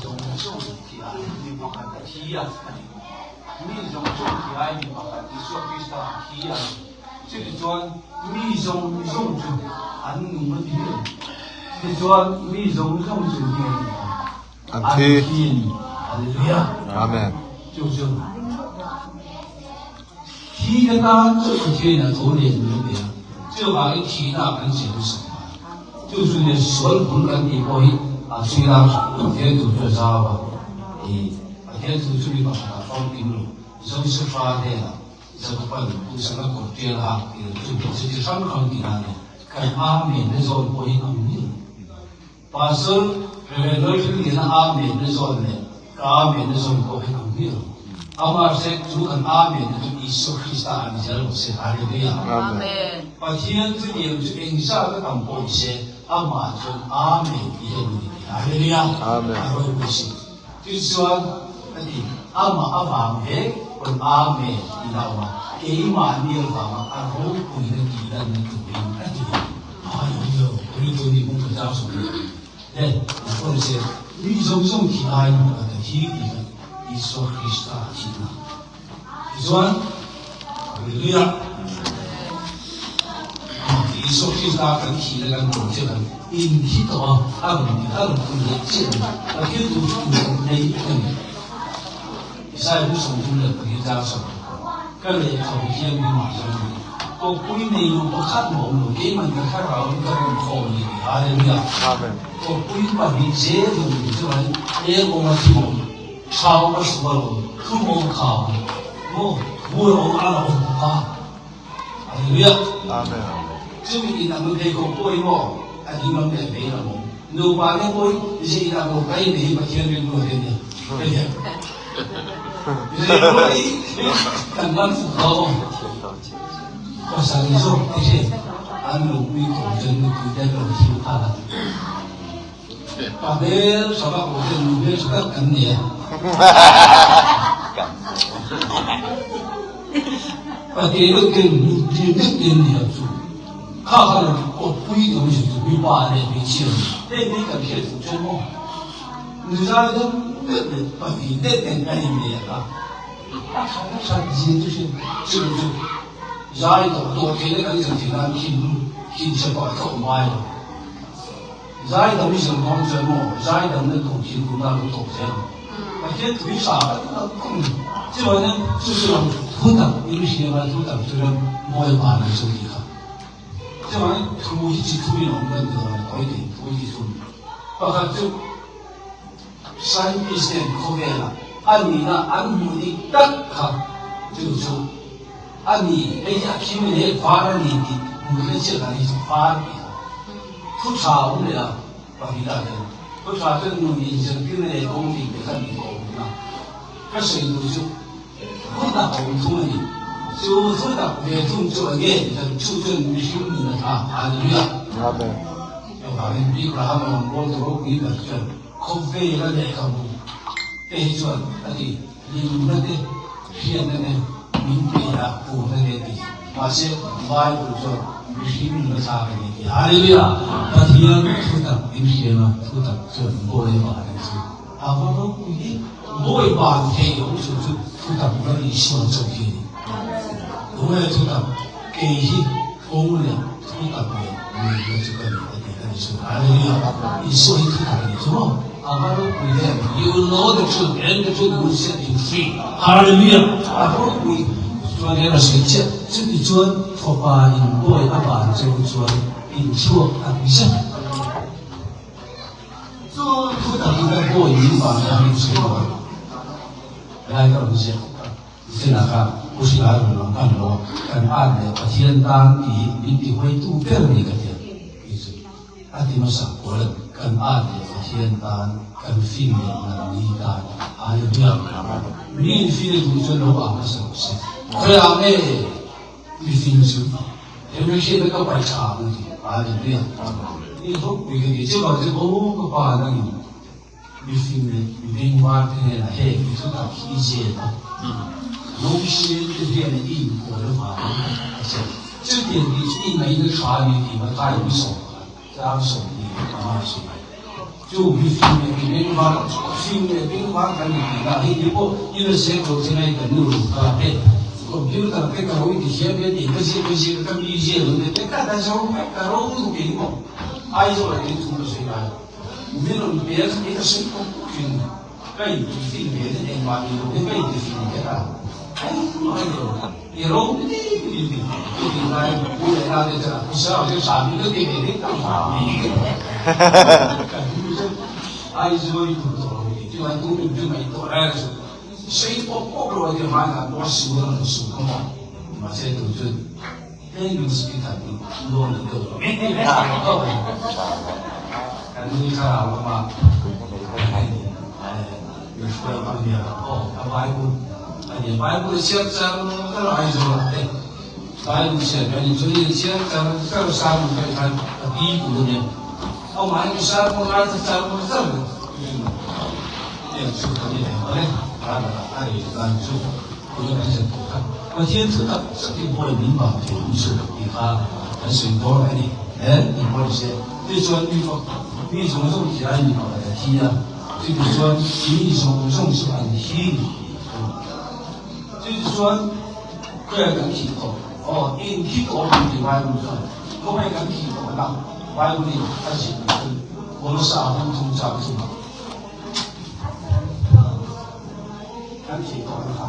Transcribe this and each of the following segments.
zawng zawng thi ai mi pakhat a thi a a ti. Mi zawng zawng thi ai mi pakhat Isua Krista a thi a ni. Chutichuan mi zawng zawng chu an nung a ti miah lo. Tichuan mi zawng zawng chu nge a ni ang? An thi. An thi a ni. Hallelujah. Amen. Chu chu thi te tan chu Pathian a tho leh min pe a, chuvangin thihna kan che hmasa ta. Chu chu nia sual bul kan tih pawh hi a chhui lam Pathian thu chu a zau a, i Pathian thu chu mi pakhatah famkim lo Josefa hnenah Jakoban duhsakna kawr tial a hak tir chu chu chi hrang hrang tih nan nia kan Amen na zawn pawh hi ang miah lo. Pastor Rev. Lalhlimliana Amen na zawn leh ka Amen na zawn pawh hi ang miah lo. Amahse chu kan Amen na chu Isua Krista ah ni zel rawh se. Hallelujah. Amen. Pathian chu niam chu engzat a tam pawh ni se amah chuan Amen tih hi a ni ti. Hallelujah. Amen. A ropui si. Tichuan a ti, amah avang vek pawn Amen ti la awm a, keimahni avanga a ropuina tih lanna turin a ti a. Hallelujah! Rilru ni hmung ka zau sawm leh le, nang pawh se mi zawng zawng thi aiin hmuh ka thi tih kha Isua Krista a thihna. Tichuan, Hallelujah! Isua Krista kan thihna kan tawn chiah kan inthi tawh a, a rawn ti a rawn ti leh chiah a ni. Pathian tur chu inzawm nei a ni. Isaiah bu 34 zar sawm ka lehkhabu thianghlimah chuan a ni. Kawppui nei lo pakhat mah awm lo, keiman ka thlarau in ka rem khawm a ni tih. Hallelujah! Amen. Kawppui pahnih zel hi awm chuan eng awm a thim awm, tha awm a sual awm, thum awm kha awm, maw hmur awm a la awm bawk a. Hallelujah! Amen. Chumi in ang phei khawp pawh hi maw a ding lam leh vei lam awm. Nupa te pawh hi zei in ang lo kai nei hi Pathian rilru a rin a. Kan man fuh lo. Pasal zawk te hi an nupui kawm chuan nupui te an lo thil phal a. Pa hmel tha vak lo ten nu hmel tha tak kan ni a. Pa te deuh ten nu dil deuh ten ni lo chu. Kha kha lo kawppui te awm chu mipa leh hmeichhia hei hi kan hriat fuh chuan maw. Nuzai dam deuh leh pahnih deuh ten kan inleng a, a tha na that zia chu hriat chu chu zai tawh tawh theihna kan zir theih nan khin khin che pawh a tlawh ngai lo. Zai dam i zir dawn chuan maw zai dam na tur thin tuna lo tawh zel ang. Pathian thu hi hra kan tak khawp ni. Chuvangin chu chu lam thu tak in hria ngai thu tak chu ram mawi van an sawi tih kha. Chuvangin thu hi chi thu in awm kan ti dawn a tawi thei thu hi chi thu. Pakhat chu scientist ten khawvela a nihna an hmuh dik tak kha chu chu a ni, hei hi a thim a ni, hei var a ni tih hmuh hre chiah dan hi chu var tih kha thu tha a awm leh a, pahnih ah hian thu tha chuan nun inzirtirna leh kawng dik te kha nih ka awm a, ka sawi duh chu thu tak a awm thung a ni, chu thu tak ve thung chu enge chu chuan mihring nun a tha, Hallelujah. Amen. Chuvangin Pi Graham a rawn bawl ta ropui ber chuan khawvela lehkhabu te hi chuan a ti, hlimna te, hriatna te min pe a, purna te a ti. Mahse, Bible chuan mihring nuna thlak a ni a ti. Hallelujah! Pathian thutak min hriam a, thutak chuan bawi ban a chu. A va ropui em! Bawi ban thei awm chhun chu thutak ram Isua chauh hi a ni. Tunge thutak? Kei hi kawng leh thutak leh nunna chu ka ni a ti a ni chu. Hallelujah! Isua hi thutak a ni chu maw? A va ropui em! You will know the truth and the truth will set you free. Hallelujah! A ropui chuan he rawn sawi chiah. Chuti chuan fapa in bawi a ban cheu chuan in chhuak tak zet. Chu thutak in ka bawi min ban kha min sawi lo a. Helai ka rawn ziak. Zinah kha Pu Hrilai rawn lang hman lo a, kan at leh Pathian tan tih min ti huaitu ber a ni ka ti a, kei chu a ti hmasa kual a ni, kan at leh Pathian tan, kan fin leh nalni tan, Hallelujah! Mi in fin a duh chuan lo ang hmasa rawh se, khawiah nge mi fin chu he mi hriatna ka pai tha ang a ti, Hallelujah! Ni ropui ka ti, chuvang chu aw ka pa nangin Mifing leh mi bengvar te hnenah heng mi thutak hi i zep a, lawmsian te hnenah i inkawl avangin a che. Chutiang tih chu i ngaihna tha a ni tih Matthai mi sawm khan tlang 25 a sawi. Chu mifing leh mi bengvar chu a Fing leh bengvar kan ni tih lah hei ni pawh USA ko chu ngai kan nu ru kha he computer te ka ro i ti thiam ve tih ka ziak ka ziak ka mi ziak lo te te ka ta zo vek ka ro lutuk eng maw Aizawl ah kei thu ka sawi lai min rawn pe a kha ka sawi pawp pawp thin ka in ti fin ve te engmah ni lo te ka in ti fin ve a engmah ka ni lo i ro ni ni ni ka ti lai pu leh na te chuan pu sa te sa mi ka ti ve ding tak ka hmu chu Aizawl i duh tawh lo tih chu an tu min mai tawh reng chu sei pawp pawp lo a ti hmai ah pawh a su a rawn su kha maw mahse tu chu heng min speaker hi loan a deuh lo kan nui thlarau lama min hruai tu nia aw a Bible a nia Bible chhiar char char Aizawl ah te Bible chhiar kan in chu ni chhiar char char sang kai khan a pi tu nia Amah hi sar pawh ngai chu char pawh char em chu kan ni leh awle ral lakah a rei dan chu tuna kan zir tawh kha Pathian thu tak tak in pawi min vang thei awm chu tih kha kan sawi dawn a ni he tih pawh ni se tichuan mi fak mi zawng zawng thi ai mi pakhat a thi a chutichuan mi zawng zawng chu an thi ni chutichuan khawiah kan thih tawh aw in thi tawh a ni tih Bible chuan khawngaih kan thih tawh na Bible in a zir ni chu Kolosa hun thum chang chungah kan thih tawh na kha.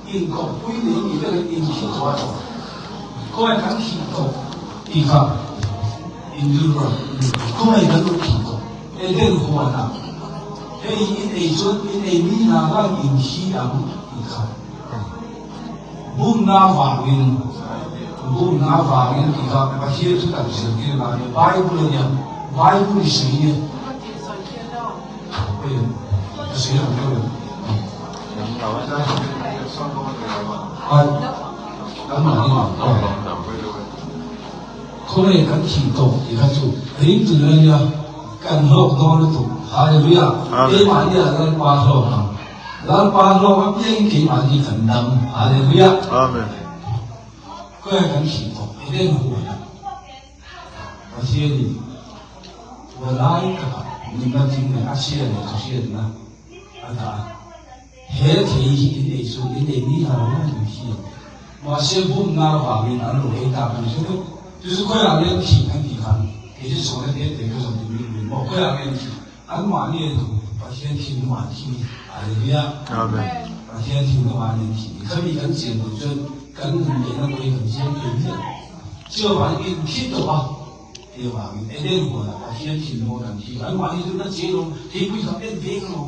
Inkawppui nei ni vekin inthih tawh a tawh. Khawngaih kan thih tawh tih kha inrilru khawngaih kan lo thih tawh. Eden huanah hei in ei chuan in ei mi hna khan in thi ang tih kha bumna vangin bumna vangin tih kha Pathian thu tak zirtir na ania Bible ania Bible i sawi nia hei ka sawi ang deuh em Khawvel kan thih tawh tih kha chu ringtu ania kan hlawk dawn lutuk. Hallelujah! Keimahni ah Lalpa hlawk ang. Lalpa hlawk apiangin keimahni kan dam. Hallelujah! Khawvel kan thih tawh Eden huan ah Pathianin hualai takah nunna thing leh a chhia leh a hriatna a dah a. He thei hi in ei chu in ei ni har ang in thi ang. Mahse bumna avangin an lo ei tak a ni hre vek. Chu chu khawiah nge an thih an tih khan kei chu chawhna te te ka zawm duh mi lui maw khawiah nge an thih an mahni a duh Pathian thinlungah an thi Hallelujah Amen. Pathian thinlungah an thi khami kan chian duh chuan kan nun lehna pawh hi kan chiang thei miah chuvangin in thi tawh a Hei avangin Eden huanah Pathian thinlungah kan thi an mahni chu na chian lo theipui kha en veng lo.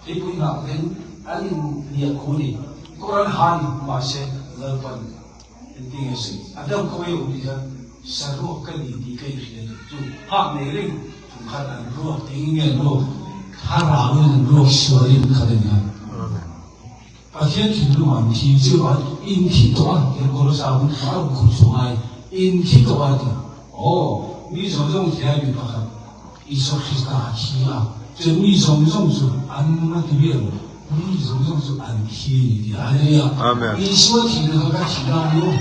Theipui nghak ten an in liah khu ni kawr an ha ni mahse Lalpan engtin nge sawi a dam khaw ei awm tih khan saruak ka ni tih ka inhria tih chu hak nei reng thung khan an ruak engin nge an ruak thlarau in an ruak sual in khat a ni a Pathian thinlung an thi chu an in thi tawh a tiang Kolosa hun kha a rawn khum chhuah ngai in thi tawh a ti aw mi zawng zawng thiai mi pakhat Isua Krista a thi a, chuan mi zawng zawng chu an a ti miah lo, mi zawng zawng chu an thi a ni tih Hallelujah. Amen. Isua thihna kha ka thih na a ni aw.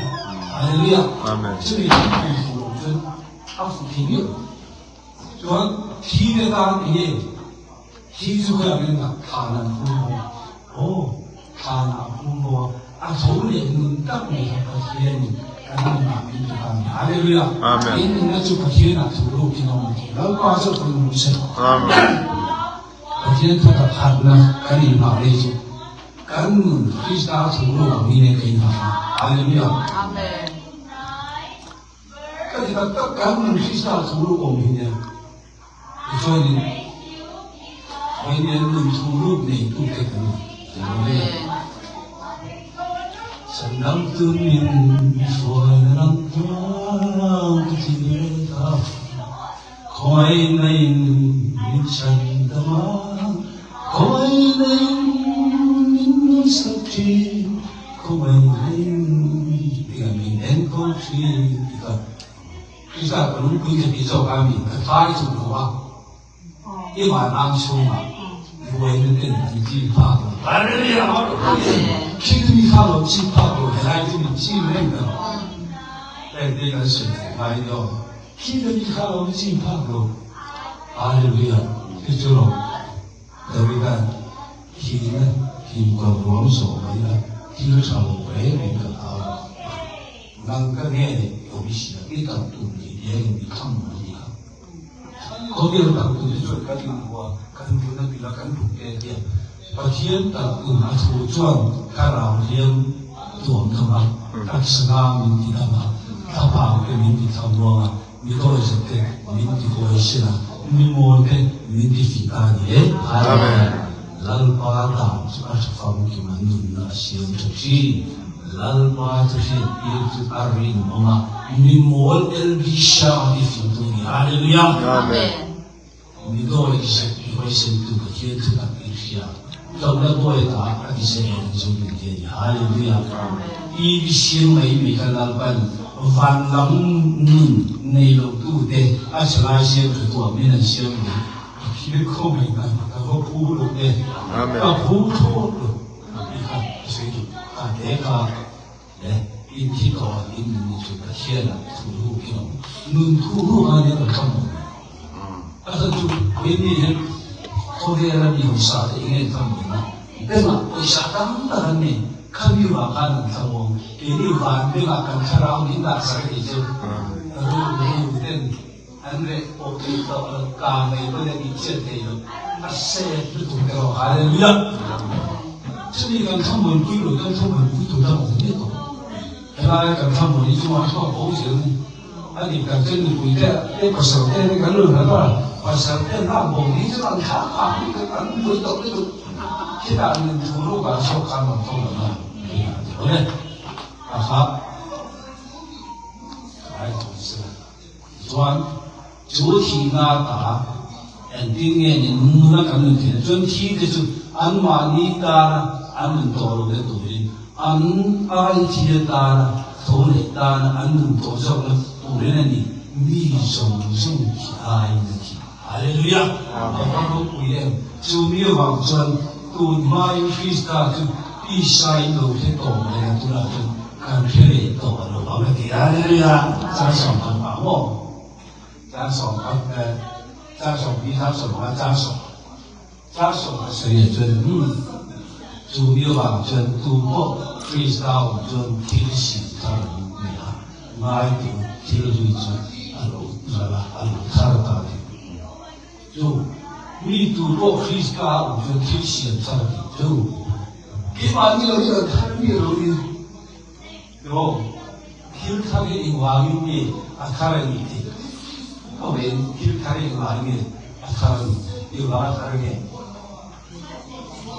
Hallelujah. Amen. Chumi kan pui fuh loh chuan a fuh thei miah lo. Chuan thi te tan eng nge? Thi chu khawiah nge na thlan an phum maw? Aw, thlan a phum maw? A tho leh nun tak mai kha Pathianin kan nunah min pe ta a ni. Hallelujah! Amen. In nunna chu Pathianah thu rukin a awm thei. Lalpa chu a nung se. Amen. Pathian thu tak harhna kan inhmah rei chu kan nun Krista thu ruk ang in ka inhmah a. Hallelujah! Amen. Ka ti tak tak kan nun Krista thu ruk awm hi nia. Tichuanin, Vawiin nun thu ruk neitute kan ni. Amen. Sandang tumin hruai ram tluang ka ti ve ta. Khawngaihnain min chhan dam a, khawngaihnain min nunsak thin, khawngaihnain min enkawl thin ti kha. Krista ka lungpui ka tih zawk a mi ka thai chu hmu a, i vanang chhungah buaina ten an chim phak lo. Hallelujah! Khi mi kha lo chim phak lo, helai chu min chim reng ta. Heng te kan sawi theih ngai ni aw. Khi te mi kha lo chim phak lo. Hallelujah. Chu chu lo. Davida'n thihna hlimkawr ruam zawh mai a thil tha lo reng reng ka hlau lo. Nang ka nge i awm sia i tak tur ni eng in i tham lo ni kha. Khawvel tak tur hi chuan kan inhua kan run a bila kan ruk te hian Pathian tak tur a thu chuan thlarau hliam tuam dam a, taksa nang min ti dam a, thlaphang te min ti thlamuang a, Mi dawizep te min ti huaisen a, mi mawi te min ti fing ta a ni e. Amen. Lalpa dan chu a tha famkim a nunna a siam tha thin. Lalpa chu hriattir chu a rinawm a, mi mawl LB Shah ti fingtu a ni. Hallelujah. Amen. Mi dawizep mi huaisentu Pathian thu tak i hria. Tlawmna buai ta a ti se en chu min ti a ni. Hallelujah. I mihring mai mai kha Lalpan van lam nun nei lo tu te a chalai siam tha tuah min an siam mai. Pathian khawngaih nan ka va phu lo e. Ka phu thlawt lo tih kha ka sawi duh. Kha te kha le in thi tawh in nun ni chu Pathian ah thu ruk in awm. Nun thu ruk a nia kan thlawm lo. A chan chu keini hi khawvela mi hausa te eng nge tham ve na? Bengah pawisa tam tak an nei, khami vang khan an thlang awm. Keini van bengah kan thlarau min dah sak a ti chu ru ten an reh pawh theih tawh lo, kang mai pawn an inchhiat thei lo, a set lutuk erawh Hallelujah! Chumi kan thlamuanpui lo chuan thlamuanpui tur dang a awm miah tawh. Helai kan thlamuan hi chu a chhuak bo zel a ni. A dik tak chuan nupui te te pasal te an kan rawn hlat a, pasal te an lak bo ni chuan an thlah phah mai kha an buai tawh lutuk. Khitah nun thu ruk ah chhuak khan rawn tho lo na tih a ti dawn e. A kha ai tawh se la. Tichuan chu thihna ta engtin nge ni nuna kan nun theihna chuan thi te chu anmahni tana an nun tawh lo na turin an ai thi atana tho leh tana an nun tawh zawkna turin a ni mi zawng zawng thi aiin a thi. Hallelujah! A va ropui em! Chu mi avang chuan tun hmain Krista chu tisa in lo hre tawh mai a, tunah chuan kan hre leh tawh a lo ang a ti. Hallelujah! Chang sawm kan pah maw? Chang sawm kan chang sawm hi chang sawm anga chang sawm chang sawm kan sawi ah chuan hmm chu mi avang chuan tu pawh Krista awm chuan thil siam thar an ni a, ngai tu thil hlui chu a lo ral a, a lo thar ta a ni. Chu mi tu pawh Krista awm chuan thil siam thar a tih chu keimahni lo hi kan thar mi lo ni. Aw, thil thar hi engvangin nge a thar a nih theih? Khawvein thil thar hi engvangin nge a thar a nih? Engvang a thar nge?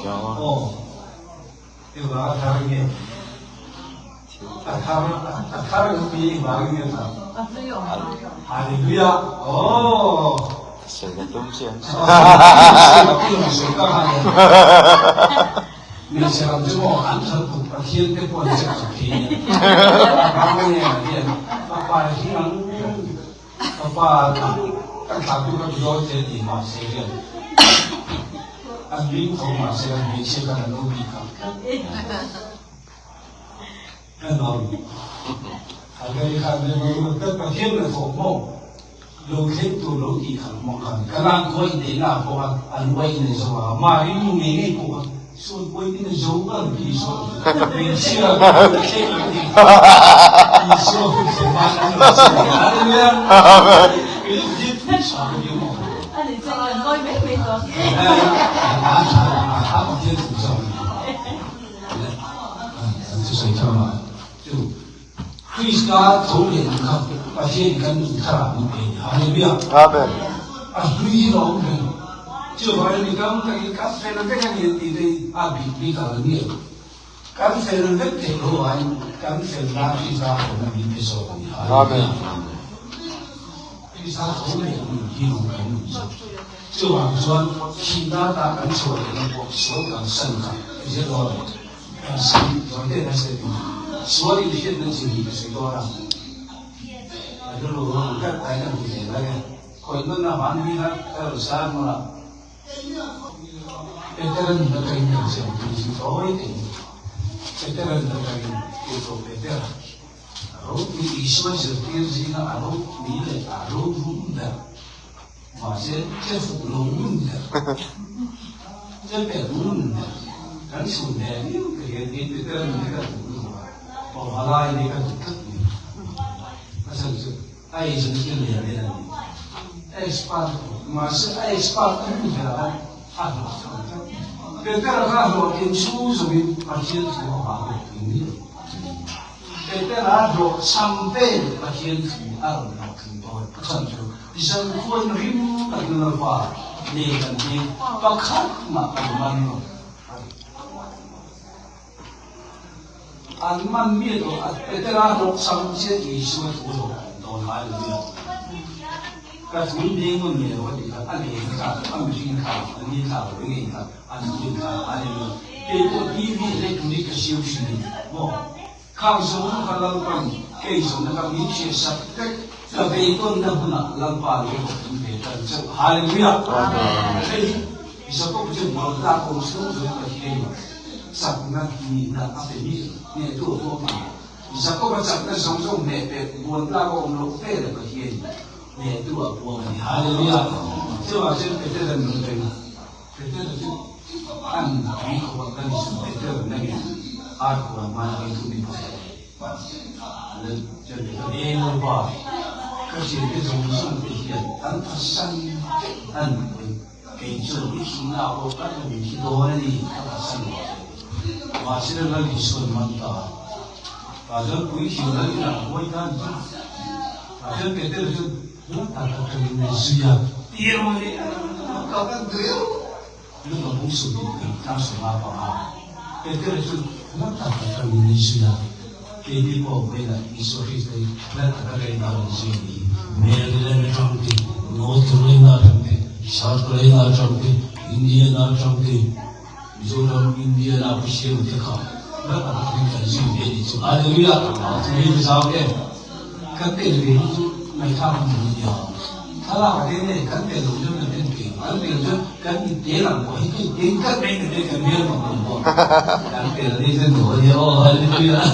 Aw, engvang a thar nge? A thar, a thar ang hi engvangin nge a thar? Hallelujah! Aw! Sawi ka tum chiang. Sawi ka tum. Hmeichhe lam chu maw an thal kut Pathian te pawh an check chak thei nia. Ram nge hian ka pa hi ang ka pa kan thlah tu ka ti dawn che ti mahse hian an ring tho mahse an hmeichhia khan an lo bik a. Kan awm. Hagari khan Pathian na thawk maw? Lo thleng tur lo tih khalh hmang khan ka lan khaw inneihna ah pawh khan an uai in an zo a, Mari nu ngei ngei pawh khan sawn uai in a zo ngang tih Isua hmeichhia lo thleng ang tih kha Isua hun thlen hma an lo chhiar a ni. Hallelujah! Kei chu thil thil tha ka ti maw? A nih chuan kan ngawi mai mai tawh. A tha a Pathian thu zawk a ni. An thusawi thar mah chu. Krista tho leh ang kha Pathian kan nun thar ah min pe a ni. Hallelujah. Amen. A hlui hi a awm reng. Chuvangin mi tam takin kan fel vek a ni an tih te hi a bik bik ah la ni lo. Kan fel vek theih loh aiin kan fel nan Krista tho na min pe zawk a ni. Hallelujah. Krista tho leh ang nun hi lawm kan nun chu. Chuvang chuan thihna ata kan chhuah lehna pawh sual kan san kha i hre dawn em? Kan sawi dawn te nasa in sual in hriatna chi hi ka sawi dawn a, ka rilru a ang tlat tai ka hmu ve lai a, khawih nawn a van mi kha ka rawn sar hmun a, Petera nuna ka in kan siam tih chu sawi thei in Petera nuna ka in tirhkoh Petera. Ropui Isua zirtir zinga a ropui leh a rorum ber, mahse che fuh lo ngun ber, che pek ngun ber, kan chhun ve viau te hian kei Peter nun hi ka duh lutuk a, Pavalai hi ka duh tlat mai. A chhan chu a eizawn chu lian en a ni. A expert lutuk, mahse a expert a hnu berah khan a hlawhchham tlat. Peter-a kha hlawhtling chhung zawngin Pathian thu a vah hlawh thei mai lo. Petera hlawhchham vel Pathian thu a rawn hlawhtling dawn. A chhan chu zankhuan rim takin Lalpa nen kan hi pakhat mah kan man lo a ti. An man mi erawh a Petera hlawhchham chiah Isua thu a hlawhtling dawn lai lo nia. Ka thu in leng nawn ngei lo a tih kha a leng a tla lo, a mihring a tla lo, a ni a tla lo, enge in tla an thu in tla hallelujah kei pawh TV electronic ka siam hrim in maw khang zawng kha Lalpan kei zawhna ka min hriat sak vek ka beidawnna hmunah Lalpa leh rawh in ve tan chauh hallelujah hei hi Jacob chu bualtlak awm chhung zawng Pathian in chakna nihna a pe mi hnehtu a pawh hman Jacob-a chakna zawng zawng hneh pek bualtlak a awm loh vel a Pathian in hnehtu a puang a ni hallelujah chuvang chuan Petera nun reng a. Petera chu an tui khawp a kan chu Petera nangin ar huan hmai a tu mi pakhat a ni. Chuan Petera e Lalpa, ka thiante zawng zawng te hian an phatsan vek a ni pawhin kei chuan i thihna ah pawh kan la min thi dawn a ni ka phatsan lo che. Mahse Lal Isuan man ta a, tah chuan puithiam Lal inah a huai ta a ni chu. Tah chuan Petera chuan Hla tak atangin a zui a, tir mai ka kan duh Luka bung sawmhnih tlang sawma panga Petera chu hla tak atangin a zui a, keini pawh vawiinah Isua Krista hi hla tak atangin a rawn zui a ni. Maryland atang te, North Carolina atang te, South Carolina atang te, Indiana atang te, Mizoram, Indiana, Pu Siama te kha hla tak atangin kan zui ve a ni chu. Hallelujah! Chumi ka zau em? Kan pel ve hi chu ngaihthlak a hmu nia. Thlalak a te nen kan pel lo chuan kan en thei lo. Kan pel chuan kan in te lang pawh hi kan in kat mai na te kan hmel mak ang pawh. Kan pel a ni chuan duh a nia aw hallelujah.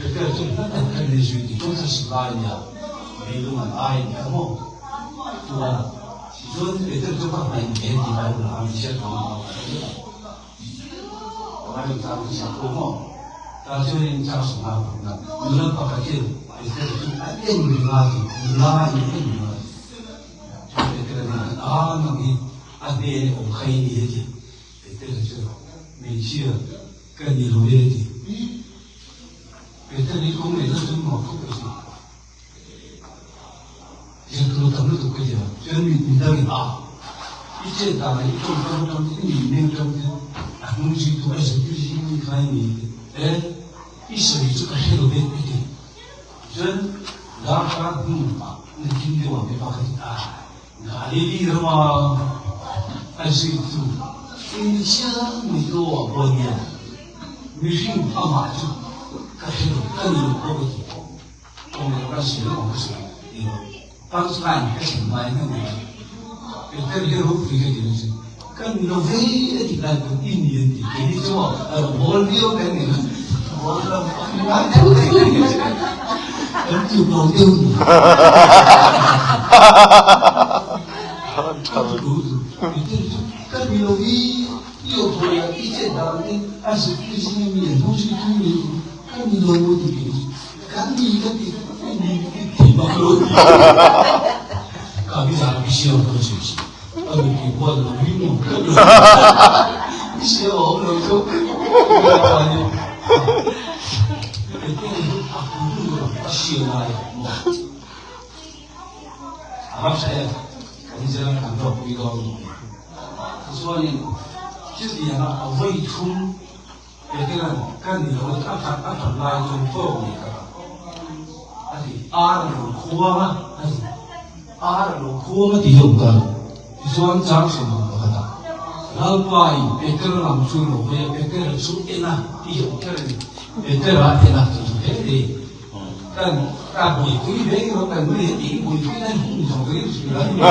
Peter chuan hla tak khan ni zui ti chuan thlasik lai a nia. Leilung an ai a ni kha maw. Chuan tichuan Peter chu ka hnaih ve ti Bible ah a mi chhiat ang a. Nula pakhat hian Petera chu a en reng a ti, nula in a en reng a ti. Chuan Petera hnenah chuan, A nang hi a hmel awm kha i ni a ti. Petera chuan, Hmeichhia ka ni lo e a ti. Petera hi kawng leh deuh chuan nuam khawp a ti. Zir tur tam lutuk ka ti a, chuan mi midangin a i chet dan leh i tawngkam atang te, i mihmeng atang te a hnung zui tu a zirtir zing mi kha i ni ti e, i sawi chu ka hre lo ve ka ti. Chuan darkar hnu ah nakin deuh ah mipa ka ti a, Galili rama a zui tu inchiang mai tu ah pawh hian mihring amah chu ka hre lo, ka ni lo pawh ka ti. Punchline ka chim ngai na ni. Peter hi ropui ka ti na chu. Kan lo ve a ti lai pawh i ni an ti. Kei ni chu maw a lo bawl viau kan ni. Bawl lo ngai deuh deuh kan ni. Kan tluk lo deuh ni. Peter chu kan ni lo i i aw thawi ah i chet dan te a zirtir zing a mi an hnung zui tu ni kan ni lo ti kei chu. Kan ni kan ti ni ti bak lo ti. Ka bi zan bi siam ko si si. A mi pi huan lo ri mo. Bi siam om lo chu. Ka ni. Ke te ni a ku lu a siam ai mo. A va tha em. Kan zela kan ro pui dawn ni. Chuanin chutianga a vawi thum Petera'n ka ni lo a that a that lai chuan tawk nei ka dah a ti. Ar a lo khuang a a ti. Ar a lo khuang a ti zawk ta. Tichuan chang sawmhnih pakhatah Lalpain Petera lam chu lo hawi a, Petera chu en a ti zawk kher a ni. Petera en a ti chu hle hle. Kan ka buaipui ve emaw kan nui he tih buaipui nan hun zawng zel thin a ni.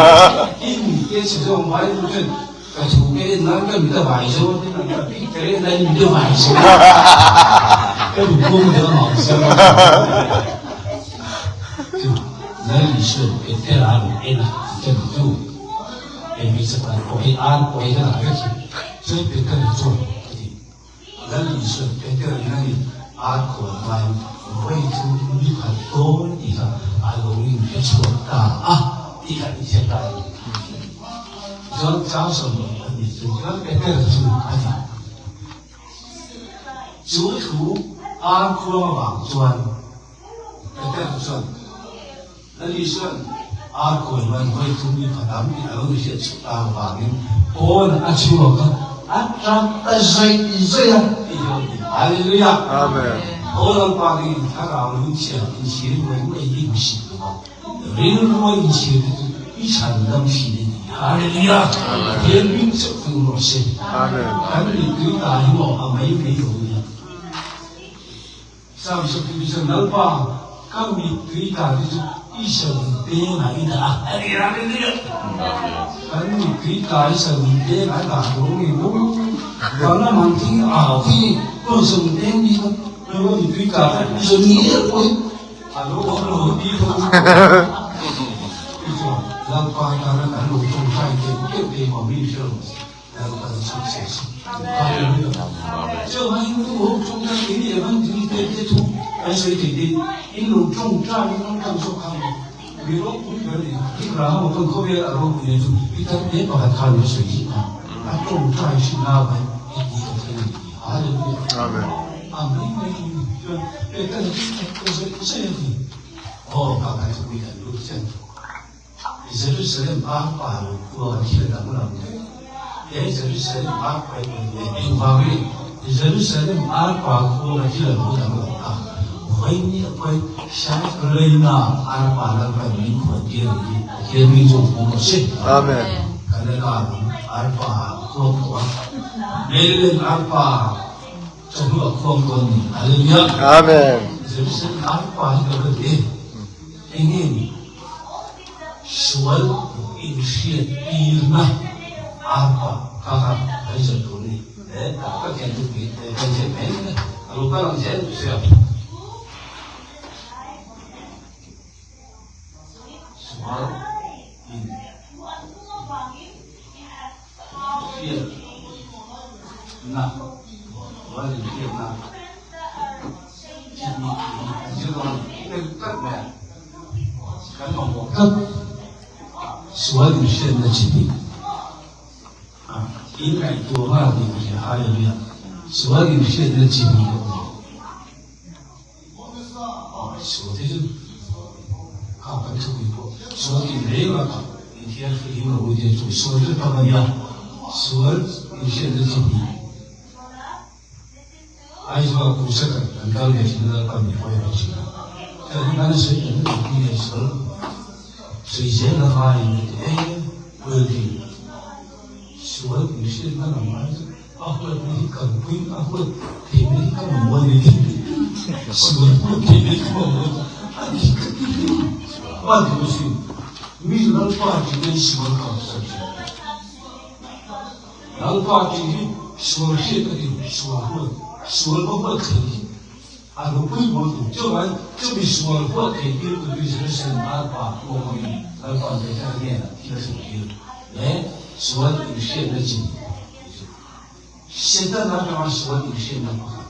Tin, ke chhe zawng vai chu chuan Ka thu ka en nan ka mit a vai zo a tin ka picture en nan mit a vai zo. 我的老师，就那你是别太拉鲁哎啦，这不就哎没什么，我会安，我会在哪个去，所以别跟你做，那你是别个那里阿可来，会出你很多你看阿容易别错大啊，你看你现在，说讲什么？你就别个做啊。主图阿库王传，别个传，那你说阿库王会出你很多，你阿容易写出大王，哦，阿出个。哈利路亚，阿门。我能把你他老人家以前为为应许的嘛，人为以前的一场东西的，哈利路亚，天命就分我些，阿门。咱们对打赢我啊，没没有的。上次比如说老爸，刚你对打的是一手边来的啊，哈利路亚。咱们对打一手边来打，容易不？把那忙听啊，听不是边你。如果你对打，你说你也会，啊，如果我低头，就说让大家的南路中山一点，对对，我没事，然后他就出事。就还因为我中山给你们这这这出，还是对对，一路中山一路刚说看，比如不可以，然后我跟后边我也就一旦别把他看为水啊，他中山是那位一个天地，哈利路亚。阿门。啊，没没，就对，但是都是这样的。哦，刚才是为了录像，以前是十点八把我记得咱们老的，以前是10点8块的平方米，以前是10点8把我记得咱们老啊，回你回下个雷呢，阿把那块灵魂给你，给你做工作。阿门。看那个阿把过过，每个人阿把。这个空空的，哈利路亚。阿门。就是阿爸一个问题，因为所有一切的嘛，阿爸刚刚还是独立，哎，大家见就比，哎，见没呢？如果让见就是要。所有一切那。我是见那，这个这个呢，感动我跟所有现在疾病啊，应该多半的是哈利路亚，所有现在疾病哦，说的是靠本事为多，说的没有了，一天是因为我的主，说的他们要，所有现在疾病。还说古时的很高的现在到你会来去，在一般水人的时候，水仙的话，哎，问题，所有些那个嘛，啊或者你更贵啊或者特别更我的，所有特别更我，啊你完全是，没有人挂这个喜欢搞事情，人挂这个说这个的说过。说不过可以，啊，我不我就完就比说过可以，就是是阿爸我们阿爸在下面提手机，哎，说有些的紧，现在那地方说有些的不好，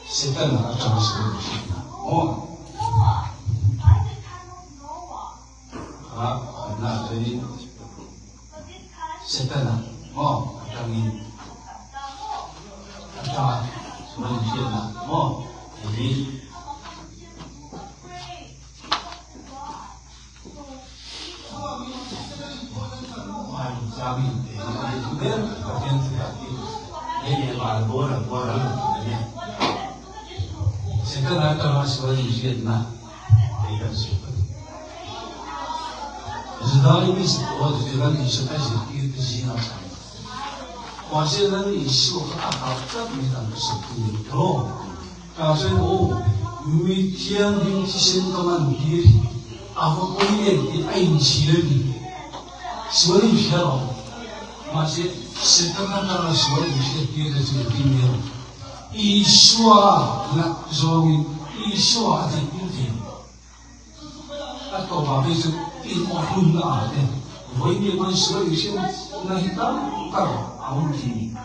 现在那地方说有些的哦，啊，那所以现在呢，哦，当然。大什么有些呢？哦，你加密，没有把电子打的，没把多了多了的呢。现在呢，刚刚说有些呢，这个是。是当你是我就觉得你是开始第一次啊。我现在你说阿好，这没当是对的，但是我每天听先他们的，阿我过年的爱情的，所以偏了，那些是刚刚刚说有些别的这个地面， Isua nat zawngin Isua a theihpui thei. A tawpah phei chu in awhlumna ah te vawiin pawn sual inhriatna hi tam tak a awm thin.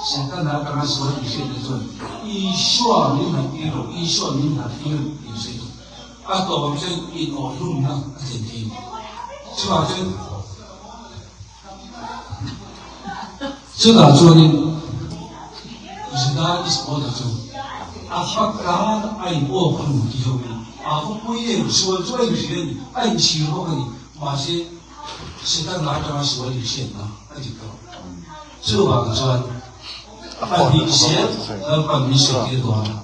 Setana atanga sual inhriatna chuan Isua min hnaihtir lo, Isua min hnathlir tih sawi chu a tawpah chuan in awhlumna a thlen thin. Chuvang chuan Chutah chuanin Juda Iskariota chu a fak tan a in awk a nu ti ho in a va pui em, sual chu a inhria a ni, a inchhir bawk a ni, mahse Setana atanga sual inhriatna a dik lo. Chuvang chuan a nih zel Lalpan min sawitir dawn a,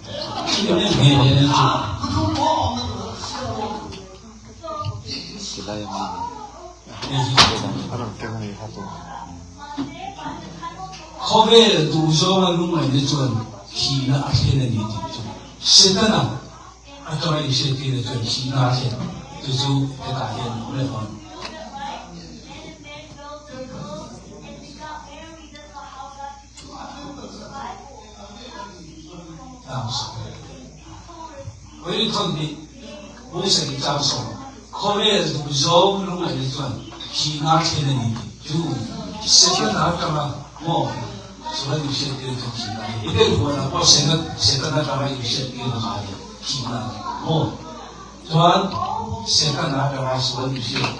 chumi em nge leh chu. Khawvel duh zawnga lungngaihna chuan thihna a thlen a ni tih chu Setana atanga inhriattirna chuan thihna a thlen chu chu hetah hian a awm leh dawn. Khawvel duh zawng lungngaihna chuan thihna thlen a ni tih chu Setana atanga maw sual inhriattir chu thihna a ni. Eden huanah pawh Setana atanga inhriattir a ngai a, thihna a ni maw? Chuan Setana atanga sual inhriat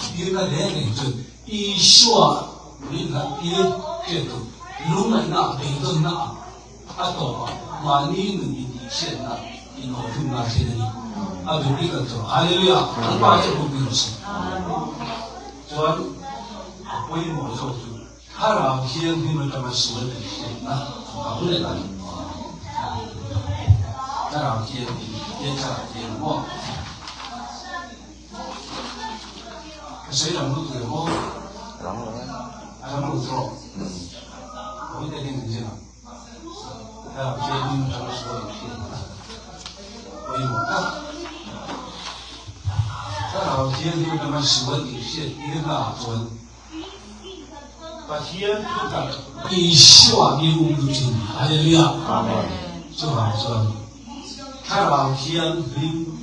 tirna reng reng chuan Isua min hlat tir hriat tur lungngaihna beidawnna a tawpah mahni nun intihchhiatna inawhhlumna thlen a ni. A biblical chu Hallelujah! Lalpa chu ropui rawh se. Chuan a pawimawh zawk chu Thlarau Thianghlim atanga sual kan hriatna a awm leh ta. Thlarau Thianghlim, he Thlarau Thianghlim maw? Ka sawi lang lut ve maw? Rang lo e. A rang lo tawh. Kawi te hian kan zir ang. Thlarau Thianghlim atanga sual kan hriatna pawimawh tak. Thlarau Thianghlim atanga sual inhriattirna ah chuan Pathian thutak Isua mi um duh thin. Hallelujah. Amen. Chuvang chuan Thlarau Thianghlim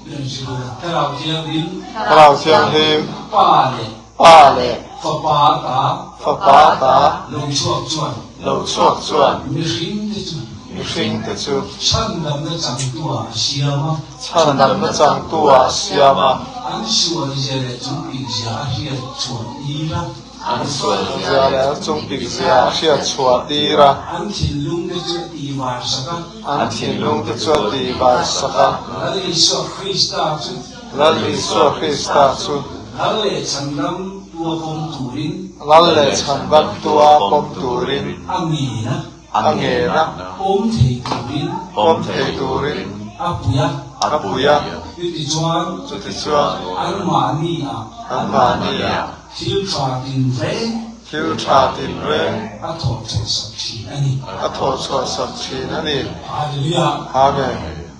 Thlarau Thianghlim Thlarau Thianghlim Pa leh Pa leh Fapa ta Fapa ta lo chhuak chuan lo chhuak chuan mihring te chu mihring te chu chhandamna changtu ah a siam a. Chhandamna changtu ah a siam a. An sual zia leh chungpik zia a hriat chhuah tir a. An sual zia leh an chungpik zia a hriat chhuah tir a. An thinlung te chu a tihvar sak a. An thinlung te chu a tihvar sak a. Lal Isua Krista chu. Lal Isua Krista chu. Lal leh chhandam tua pawm turin. Lal leh chhandam tua pawm turin. A ngen a. A ngen a. Pawm thei turin. Pawm thei turin. A pui a. A pui a. Chutichuan. Chutichuan. Anmahni ah. Anmahni ah. Thil tha tinreng. Thil tha tinreng. A thawh chhuah sak thin a ni. A thawh chhuah sak thin a ni. Hallelujah. Amen.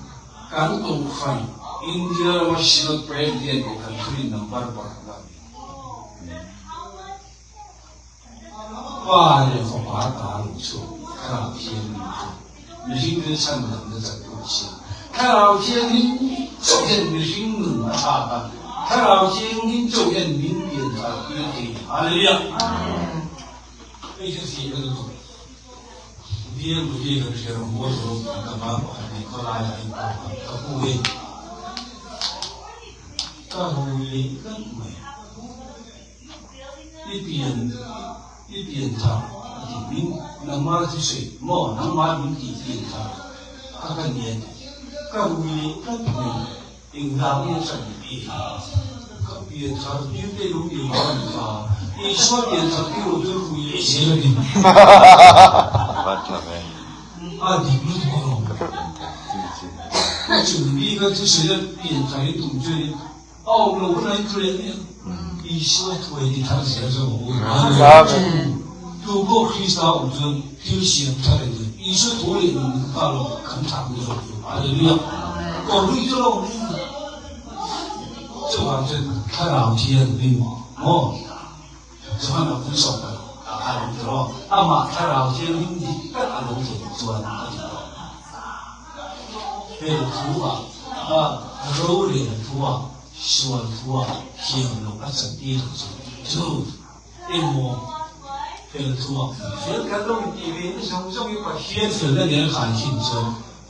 Kan Kohhran India rama Synod President leh kan thurin number pakhat a ni. Pa leh Fapa ta lo chu Thlarau Thianghlim chu mihring te chhan damna chak tu a siam. Thlarau Thianghlim chauh hian mihring nun a thlak a, Thlarau Thianghlim chauh hian min pian thar tir thei. Hallelujah! Hei chu thih ka duh. Bial Budi kan hria rawh mawi rawh ka pa pakhat nih khawlaiah a inpawh a, ka pu hi ka rui leh tlat mai. I pian i pian thar a ti min nangmah thusawi maw nangmah min tih pian thar kha ka ni a ti ka rui leh tlat mai engvang nge a ni pi ka pian thar tir te lo ni vang a ni ta Isua pian thar tir lo chu rui leh zel a ni a dik lutuk alawm ka chung bik a thusawi a pian thar in tum chuan in A awm lo hunah in thu leh mai ang. Isua thuai ti thar zel zawk ang u. Amen. Tu pawh Krista awm chuan thil siam thar a ni. Isua thu leh nun min ta lo kan thah ni zawk chu. Hallelujah. Kawr hlui chu lo awm reng a. Chuvang chuan Thlarau Thianghlim maw? Johan a pui sawm ta. a lo ti rawh. Amah Thlarau Thianghlim dik tak a lo thlen chuan a ti tawh. Fel thu ah, a rorel thu ah, sual thu ah thiam loh a chantir ang chu. Chu emaw fel thu ah fel kan lo intih ve na zawng zawng hi Pathian felna nen a khai thin chuan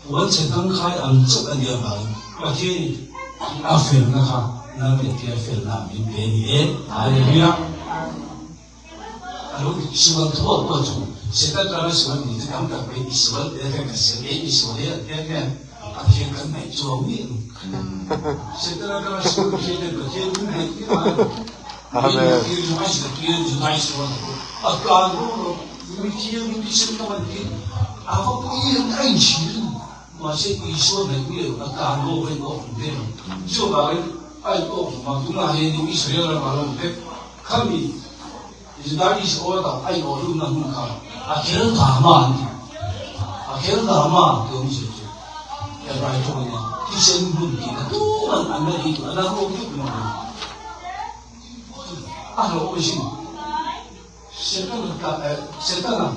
puan chhe tangkai ang chauh a nia vangin Pathianin a felna kha Lalriatia felna ah min pe a ni e. Hallelujah! A lo sual thuak pawh chu Satan tana sual ni chu tam tak mai i sual te hian ka sel e i sual e an ti ang hian Pathian kan ngaih chuang miah lo. Satan atanga sual Pathian hian Pathian min ngaih miah a ni. Amen. A tlan rawng rawng mi thianghlim thisen ka man hi a va pui ang a inchhir a ni. Mahse Isua ngaih miah lo a tlan rawng a in awk hlum vek ang. Chuvangin a in awk hlum ang tunah hian in Israel ramah lo awm vek. Khami Juda Isua tak a in awh hlumna hmun kha a khel dama an ti. A khel dama tih awmzia chu Hebrai tawng ania thisen hmun tihna tuman an la ei duh a la rawng vek lo ang. A hlauh asin. Setana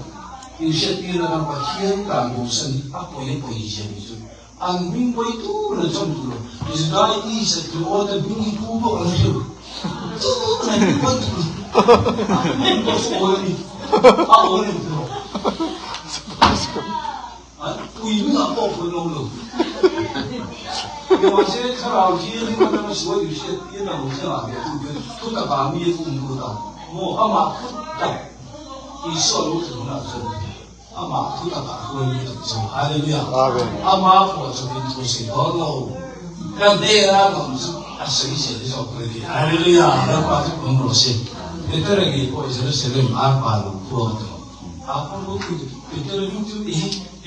inhriattirna ram Pathian tan bosan hi a pawi a pawi zia ni chu an hming pawi tur an chawm duh lo. Juda Isa tlu awta hming hi pu bawk an hriu. Tur an hming pawi duh lo. A hming pawh chu awl a ni. A awl em tiraw? Pui hmunah pawh phun lo lo. Mahse, thlarau thianghlim atanga sual inhriat tir na lo thlenga ve tu chu thutak ah mi a um lut a maw? Amah thutak Isua lo thlen hunah chuan amah thutak ah hruai lut ang chu. Hallelujah! Ama pawh chu min thu sawi dawn lo. Ka hnena ka awm chu a sawi zel zawk ka ti. Hallelujah! Lalpa chu pawm rawh se. Petera ngei pawh Jerusalem arpa lo khuang tawh. Peter chu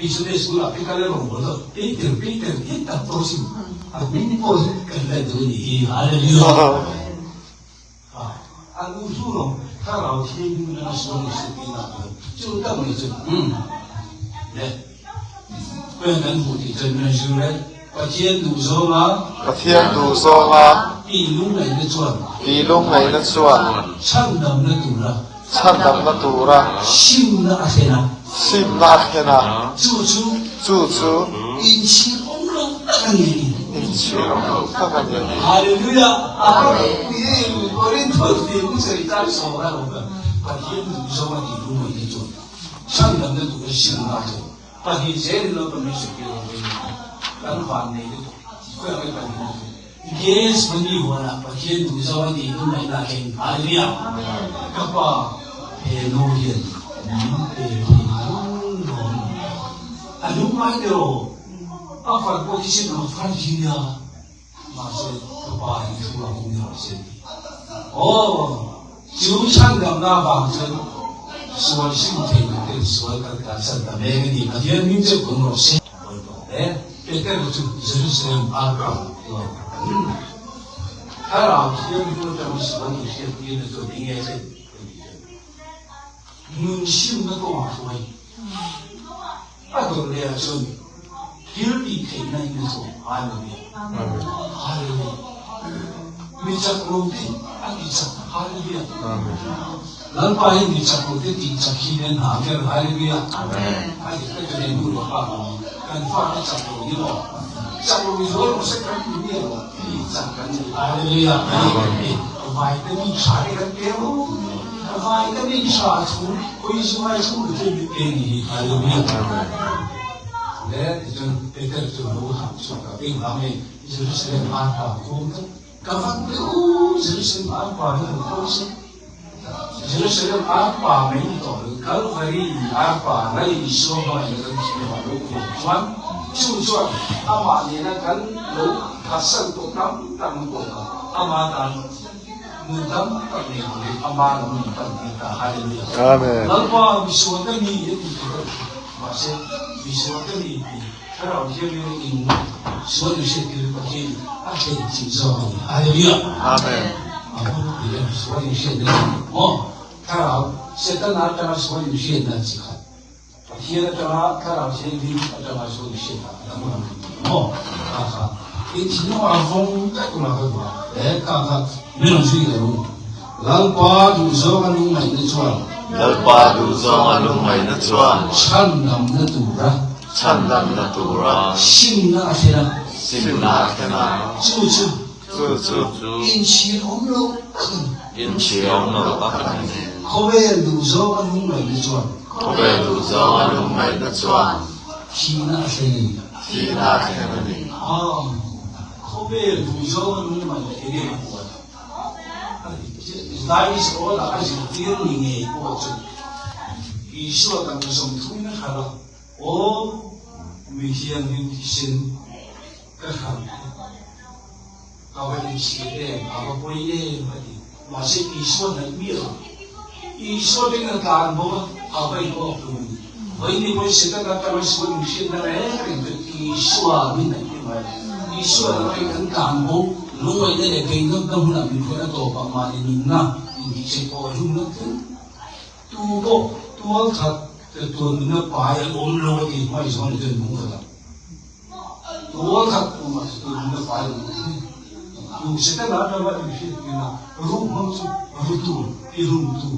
i Sunday school ah Peter le rawngbâwl deuh Peter Peter hi tak tawh sin a hming pawh hi kan la duh a nih hi Hallelujah a lu hlu lo thlarau thianghlim in a sual ni suh tih lah chu tak mai chu le khawiah kan hmuh tih chuan min zir le Pathian duh zawnga Pathian duh zawnga tih lungngaihna chuan tih lungngaihna chuan chhandamna tura Chhandamna tura. Simna a thlen a. Simna a thlen a. Chu chu. Chu chu. Inchhir awm lo tak a ni a ni. Inchhir awm lo tak a ni a ni. Hallelujah! Amen. Korinth tih sawi tan sawm a lo ka Pathian duh zawng a tih lungawi te chuan chhandamna tura simna a thlen. Pahnih zel in lo kan mission tir ang vei a, kan van nei lutuk khawi ang e pahnih na chu Gas mani huan ah Pathian duh zo a tih tum ngaihna keng Hallelujah ka pa he nu hian min pe thei lung lawm a lung ngai teh aw a far pawh thisen ang far hi nia mahse ka pa hi thu ang in ni rawh se tih aw Chu chhandamna vang chuan sual hrim thei lo ten sual kan kalsan ta mek a ni. Pathian hming chu pung rawh se. Bawipa le Peter chu Jerusalem a kal lo. Thlarau Thianghlim atanga sual inhriattirna chuan enge a thlen ka tih chuan nun hrimna kawngah hruai a dawr leh ah chuan thil tih theihna in a chawm. Hallelujah. Hallelujah. Mi chak lo te a ti chak. Hallelujah. Lalpa hi mi chak lo te tih chak hi nen hna ber. Hallelujah. A dik tak a nu leh pa kan fa te chak lo ni lo. Chak lo mi zual rawh se kan ti mi lo. Ti chak kan ni. Hallelujah. Vitamin tha te kan pe ro. Vitamin tha thu khawi zungai thu te mi pe ni. Hallelujah. Le tichuan Peter chu lo hak chhuak a, engvang nge Jerusalem arpa kawm chu ka van pe u, Jerusalem arpa hi lo kawm se, Jerusalem arpa mai ni tawh lo, Kalvari arpa Lal Isua hmangaihna kan thihna lo kawm chuan chu chuan amah nena kan lo phatsan tawh tam tak na pawh kha ama tan nun tam tak nei turin ama lo min pan tir ta. Hallelujah. Amen. Lalpa misual ka ni a ti tur a ni. Mahse, misual ka ni tih Thlarau Thianghlim in sual in hriattir Pathian a thlen chilh zawk a ni. Hallelujah! Amen. A hun tih a sual in hriatna chi maw? Thlarau, Setana atanga sual in hriatna chi khat. Pathian atanga Thlarau Thianghlim atanga sual in hriatna a dang lam a ni maw? Kha kha in thinlung a vawng daih ula ka duh a. He kha kha min rawn zui leh u. Lalpa duhzawng a lungngaihna chuan. Lalpa duhzawnga lungngaihna chuan. Chhandamna tura. Chhandamna tura. Simna a thlen a. Simna a thlen a. Chu chu. Chu chu. Inchhir awm lo tak a ni. Inchhir awm lo tak a ni. Khawvel duhzawnga lungngaihna chuan. Khawvel duhzawnga lungngaihna chuan. Thihna a thlen a ni. Thihna a thlen a ni. Khawvel duhzawnga lungngaihna enge a huat? Laizawl a zirtir ni ngei pawh chu Isua kan zawm thung na hralh a, Aw mi thianghlim thisen ka hralh e, ka va inchhir em, a va pawi em a ti. Mahse Isua hnaih miah lo. Isua beng a tlan bawk a, a va in awk hlum a ni. Vawiin pawhin Setana tanga sual inhriatna reng reng chu Isua min hnaih tir ngai lo. Isua laka in kan tlan bo, lungngaihna leh beihnawtna hmunah min hruai a tawpah mahni nunna intihchhe pawh hlumna thleng tu pawh tual that tuan nunna pai an awm lo a ti hmai zawn chuan lung khat a. Tual that tumah chu tuan nunna pai an awm lo. Tu Setana tanga inhriattirna ruh hmang chu rutu, i rumtu,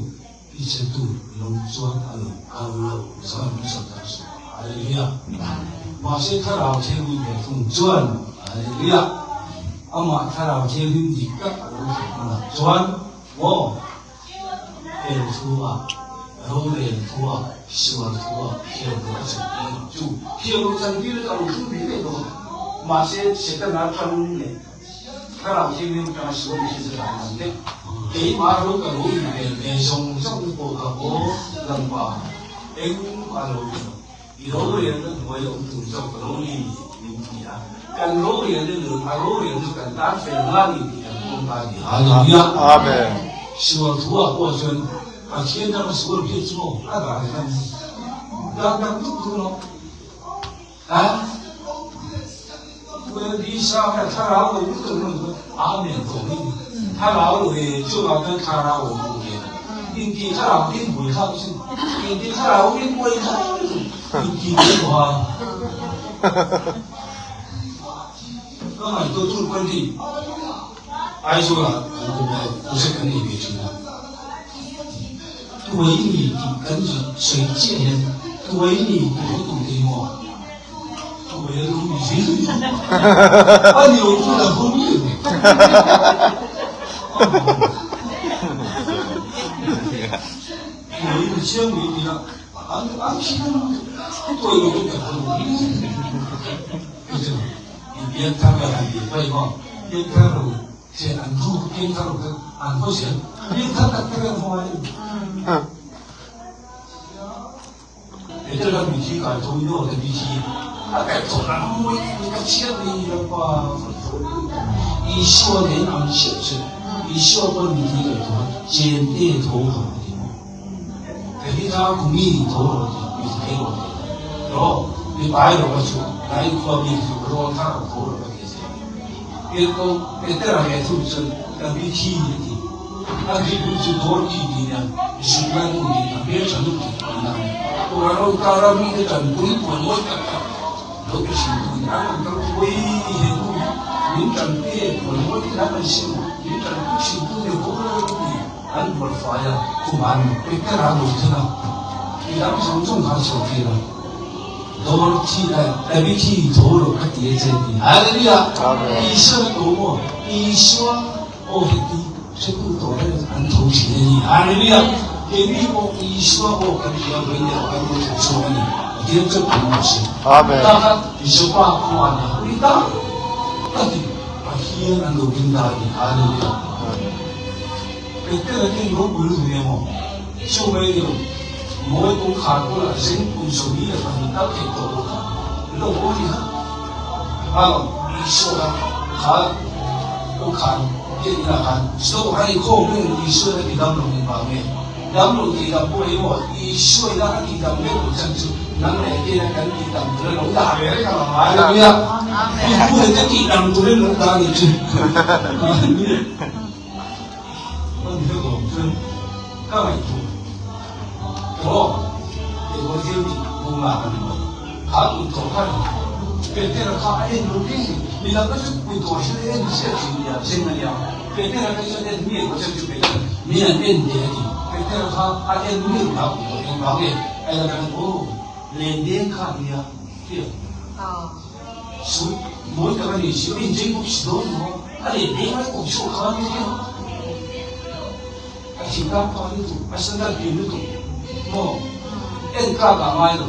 I che tur lo chuan a lo kal lo zan nasa tak chu. Hallelujah. Mahse Thlarau Thianghlim ve thung chuan Hallelujah. Amah Thlarau Thianghlim dik tak a lo thlen hunah chuan maw el thu a, rorel thu a, sual thu a, thiamlo a chantir ang chu. Thiamlo chantir chu a lo thleng ve ve bawk a. Mahse Setana tang leh Thlarau Thianghlim atanga sual mihring chu dan ang deuh. Keimah ro ka lo invel ve zawng zawng te pawh ka aw lampa eng a lo ni lo. I rorelna hnuai awm tur zawk ka lo ni min ti a. Kan rorelna nun a rorel chu kan tan fel nga ni tih kan pawm ta a ni. Hallelujah! Amen. Sual thu ah pawh chuan Pathian dang a sual biak chu maw a dah leh ang. Dan dang tuk tuk lo. A Lisa thlarau lo lutuk lo chu Amen tawh mai ni. Thlarau lo e chuvang chuan thlarau awm u ve lo. Inti thlarau tin buai thlak chu inti thlarau tin buai thlak chu inti buai tawh a. Ka ngaihtuah tur pawn hi Aizawl ah kan awm a, project kan nei ve thin a. Tuai ni tih kan sawi chiah hian tuai ni tih hi tu te maw? Tuai a lo ni zel a ni lo chu la haw mi lo. Tuai ni chiang mai ni a, an an khi kan tuai lo chu kan haw lo mi. Pianthar ka han ti pai maw? Pianthar lo che an thu pianthar lo kha an hawi zel. Pianthar tak tak an hawi. Peter a mithi kai tho in aw te mithi a kai tho na mawi ka chhiat ni lalpa Isua nen ang chiah chu Isua pawn mithi kai tho a chen te tho ro ti maw Talitha kumi tho ro ti mithi kai ro ti ro mi pai ro chu nai khua mi chu ro thar tho ro ti se Pietro Petera he thu chuan ka mithi ti A rilru chu dawr ki ti nia, zirlai nu ti nia, hmeltha nu ti an la ni. Tura ro kara mite tanpui puan mawi tak tak lo pe thin tu ni. An rawn kal pui he nu hi min tanpui e, puan mawi te an rawn sim, min tanpui thin tu ni ho lo ti an bual fai a, khum an Petera lo thlen a, midang zawng zawng kha an chhuah tir a. Dawr thi eh David hi tho lo kha ti e che ti. Hallelujah! Isua na ko maw? Isua Aw heti hretu tawh reng an tho thin a ni. Hallelujah! Keini pawh Isua aw kan hria mai nia kan lo tho chhuak a ni. Pathian chuan kan awm si. Amen. Taka Jopa khua nia ui tak takin Pathian an lo ring ta a ni. Hallelujah! Petera ten ropui lutuk nia maw? Chu mai ni lo, mawi kawngkhar bulah zeng kum 22 tal theih tawh lo kha lo aw ni kha. Halo, Isua kha kha kawngkhar biak inah khan zo a inkhawm reng Isua ina ti dam lo eng vang nge? Dam lo tih dam pawh hi maw Isua ina a tih dam vek lo chan chu nang leh kena kan tih dam tura lo dah ve reng ang Hallelujah! I pu leh te tih dam turin lo dah ni chu. An hre awm chuan ka ngaihtuah tawh emaw thil tih bung lak a ni lo. Kha kut tawh khan Petera kha a en lo reng ni. Midang kha chu kut tawh hre en chiah thin nia zeng a nia. Petera kha chuan en mi emaw chan chu Petera mi an en ve a ti. Petera kha a en miau ta kum tawh engvang nge a en atangin aw len deng kha a nia hria su mawi tak a ni si a inchei bawk si dawn maw a len deng lai kum chhuak kha a nia hria a thingtlang pa lutuk a sandal pian lutuk maw en tlak ah ngai lo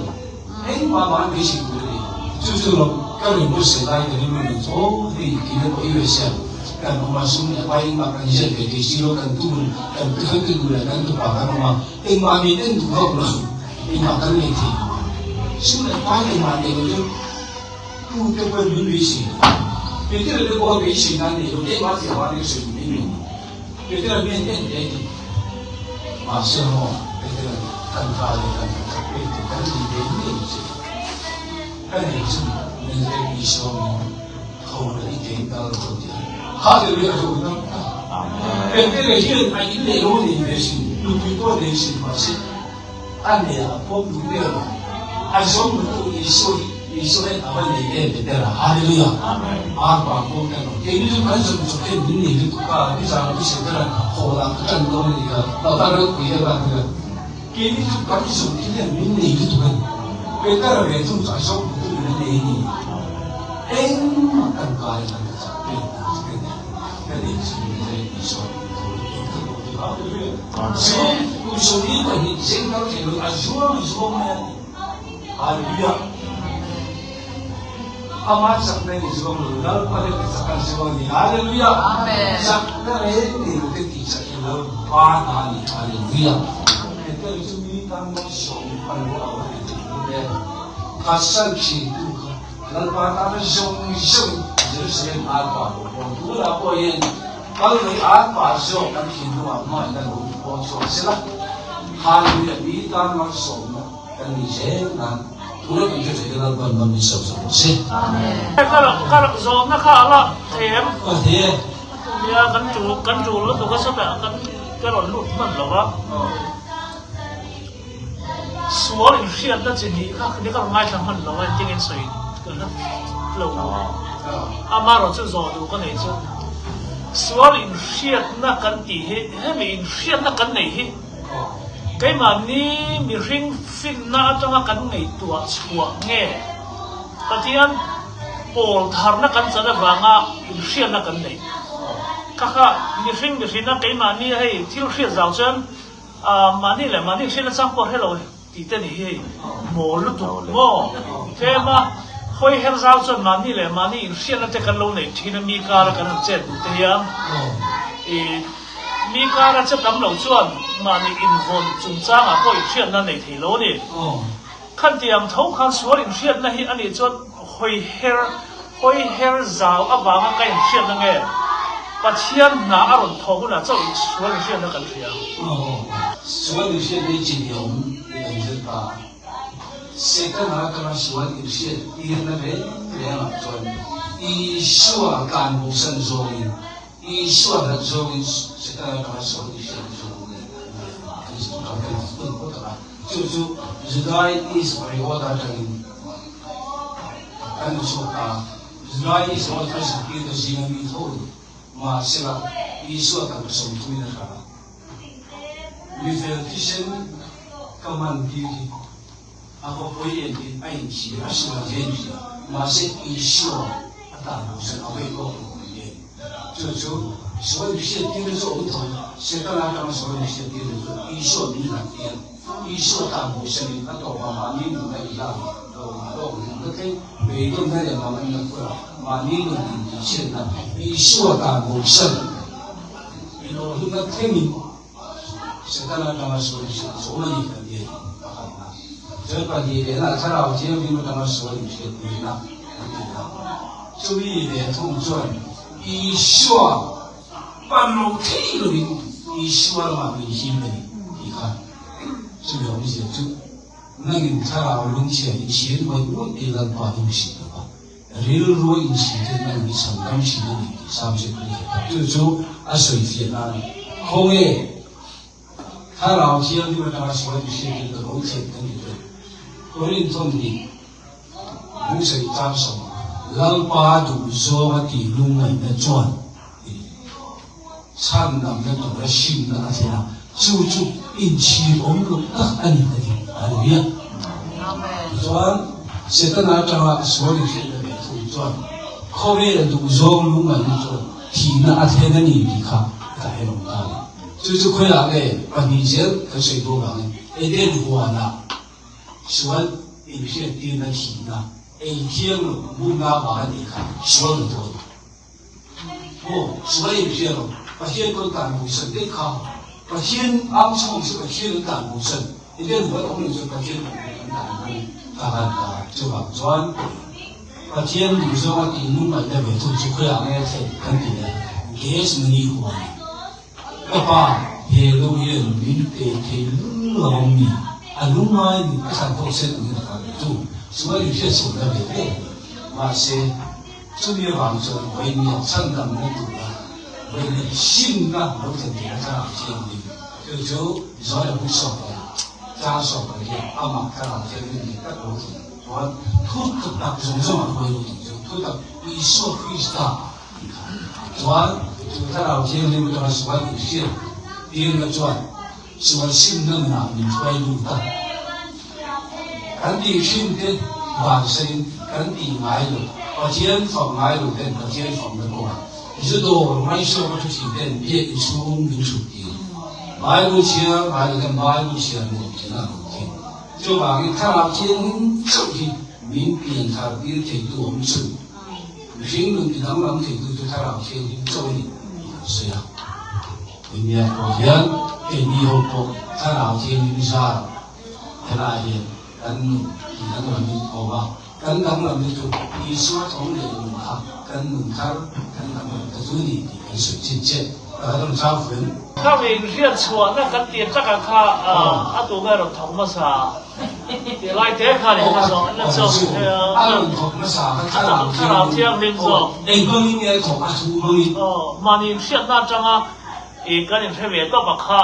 engmah mah an beisei tur a ni chu chu lo ka rawn buatsaih lai ka rilru nen chu aw hei tihna pawh i rawn kan awm a sum leh pai engmah kan ziat ve thei si lo kan tu kan kan tu duh leh kan tupa kan awm a engmah min en duh vak lo engmah kan nei thei sum leh pai engmah nei lo chu tu te pawhin min beisei Petera te pawh a beisei nan nei lo engmah tih avangin ka sawi mai mai. Petera mi an en hle ti. Mahse maw Petera kan ka leh kan ka pek te kan ti ve ngei che. Ka nei chu Nazareth Isua min tho la i ke kal rawh ti a. Hallelujah a zo dam ta. Petera hian a in leh lo nei ve sin, nupui pawh nei sin mahse a nei a pawm duh der lo. A zawm lutuk Isua hi Isua hian a va nei em Petera. Hallelujah. Ar pa pawh kan awm. Keini chu kan zawm chawp hian min nei lutuk a, nizan pu Setera haw lah ka ṭan dawn a ni kha, lo tan ropui deuh a ni kha. Keini chu kan zawm thil hian min nei lutuk a ni. Petera ve thung chu a zawm lutuk in a nei a ni. Engmah kan kai a kan chak pek ka nei. Ka nei chu min nei Isua min tho lutuk ka duh ti. Hallelujah. Chu kum 22 zeng kal thei lo a zuang zuang mai a ni. Hallelujah. Ama chakna in zuang lo, Lalpa leh ti chak an zuang a ni. Hallelujah. Amen. Chakna reng nei lo te tih chak hi Lalpa hna a ni. Hallelujah. Hete chu mi tan malsawm pan lo a va ni tih tum e. Phatsan thin tu kha Lalpa tana zawng zawng Jerusalem arpa lo pawh tunah pawh hian kal mai arpa zawk kan thinlungah hmangaihna lo pawh chhuak sela. Hallelujah. Mi tan malsawmna. Kan ni zel nan tuna kan hre thei te Lalpan man min sawi sak rawh se. Ka rak ka rak zawmna kha a la thei em? A thei e. Nia kan tul kan tul lutuk a sawtah kan ka rawn lut hman lo va. Sual inhriatna chi hnih kha ni ka rawn ngaithla hman lo a engtin nge sawi ka hre lo. Amaherawhchu chu zawh duh ka nei chu sual inhriatna kan tih hi hemi inhriatna kan neih hi Keimahni mihring finna atanga kan ngaihtuah chhuah nge Pathian pawl tharna kan chan avanga inhriatna kan neih? Kha kha mihring mihrinna keimahni hei thil hriat zau chuan mahni leh mahni inhriatna chang pawh hre lo tih te nih hi hei mawl lutuk maw? Tlema hawi her zau chuan mahni leh mahni inhriatna te kan lo neih thin a mi kara kan han chet duh te hian ih Mi kara che tam lo chuan mahni invawn chungchangah pawh inhriatna nei thei lo a ni. Khantiang tho khan sual inhriatna hi a nih chuan hawi her hawi her zau avanga ka inhriatna nge Pathian hna a rawn thawh hunah chauh sual inhriatna kan hria. Sual inhriatna hi chi hniam i kan zir ta. Setana atanga sual inhriat tirna reng rengah chuan Isua tlanbosan zawngin Isua hlat zawngin Setana atanga sual inhriat zawng leh an kan hun pawh tak a, chu chu Judai Isariot atangin an chhuak ta a, Judai Isariot a zirtirte zinga mi tho a ni. Mahsela, Isua tangka 30 in a hral a, Mifel thisen ka man tir hi a va pawi em tiin a inchhir a, sual zia inchhir. Mahse, Isua a tan lo chuan a vawi tawk lo mai nge. Chu chu sual mihriat tirna chu awm tho, Setana atanga sual mihriat tirna chu Isua min hlat tir. Isua tan hawisanin a tawpah mahni nunna i hlan lo lawk nunna thleng beidawnna leh manganna khulah mahni nun intihchhiatna Isua tan hawisan inawhhlumna thlengin Setana atanga sual inhriat zawm a ni kan ti a ni pakhatna. Chuan pahnihna Thlarau Thianghlim atanga sual inhriat tirna kan ti a. Chumi ve thung chuan Isua pan lo thei lovin Isua lamah min him a ni tih kha chumi awmzia chu nangin Thlarau lungchhia inchhir ngawih ngawih te Lalpa hi mihring lo va, rilru inchhir te nangin i chhan dam thin a ni tih Sam zet pui ve ta. Chu chu a sawi fiah nan khawnge Thlarau Thianghlim atanga sual mihring te ka lo thlen kan ti te Korinthon nih Hmuhsaih chang sawm Lalpa duh zawnga tih lungngaihna chuan chhan damna tura hrimna a thlen a, chu chu. inchhir awm loh tak a ni a ti. Hallelujah. Tichuan, Setana atanga sual inhriatna ve thung chuan khawvel duhzawng lungngaihna chuan thihna a thlen a ni tih kha ka en awm ta a ni. Chu chu khawiah nge pahnih zel kan sawi dawn vangin Eden huanah sual inhriattirna thihna ei thiang lo bumna vang a nih kha sual kan tuah duh. Maw sual inhria lo Pathian pawn tan bosan daih kha Pathian ang chhawng chu Pathian an tan bosan Eden huan awm lo chuan Pathian awm lo an tan bo ta kan ta chuvang chuan Pathian duh zawnga tih lungngaihna ve thung chu khawiah nge a thlen kan ti le Gethsemane huan Ka pa, he lo hian min pe thei lul lo ang mi? A lungngai ni, a thlan pawh sen angin a kal ve tu. Sual inhriatchhuahna ve ve a ni. Mahse, chumi avang chuan vawinia chhandamna tura vawinia simna lo thlen theihna thlarau thianghlim chu chu Zoe a buk sawk a, tlang sawk a hian amah thlarau thianghlim dik tak lo thlen chuan thu tak zawng zawng a hruai lo tih chu thu tak Isua Krista Chuan chu Thlarau Thianghlim atanga sual inhriat tirna chuan sual simna nunah min hruai lut a. Kan tih hrim te vansain kan tih ngai lo, Pathian fak ngai lo ten Pathian fakna kawngah zu dawr ngaihsawka thu thin ten biak inchhung min hrut tir. Bible chhiar ngai lo ten Bible chhiar nuam tina an awm thin. Chuvangin Thlarau Thianghlim chauh hi min pianthar tir theitu awm chhun. Mihring nun ti danglam theitu chu Thlarau Thianghlim chauh a ni tih an sawi a. India pawh hian keini ho pawh Thlarau Thianghlim zar helaiah hian kan nun ti danglamin a awm a. Kan danglamna chu Isua thawm leh nun kha kan nun thar kan danglam ta chu a ni tih kan sawi chin chiah. Ka rawn chau fel. Ka min hriat chhuahna kan tih takah kha a tu nge rawn thawk hmasa tih lai te khan in la zawh la chawk thei a. A rawn thawk hmasa kha thlarau thianghlim zawk. Eng hmangin nge a thawk a thu hmangin. Aw mahni inhriatna atanga i kan inhre ve tawp a kha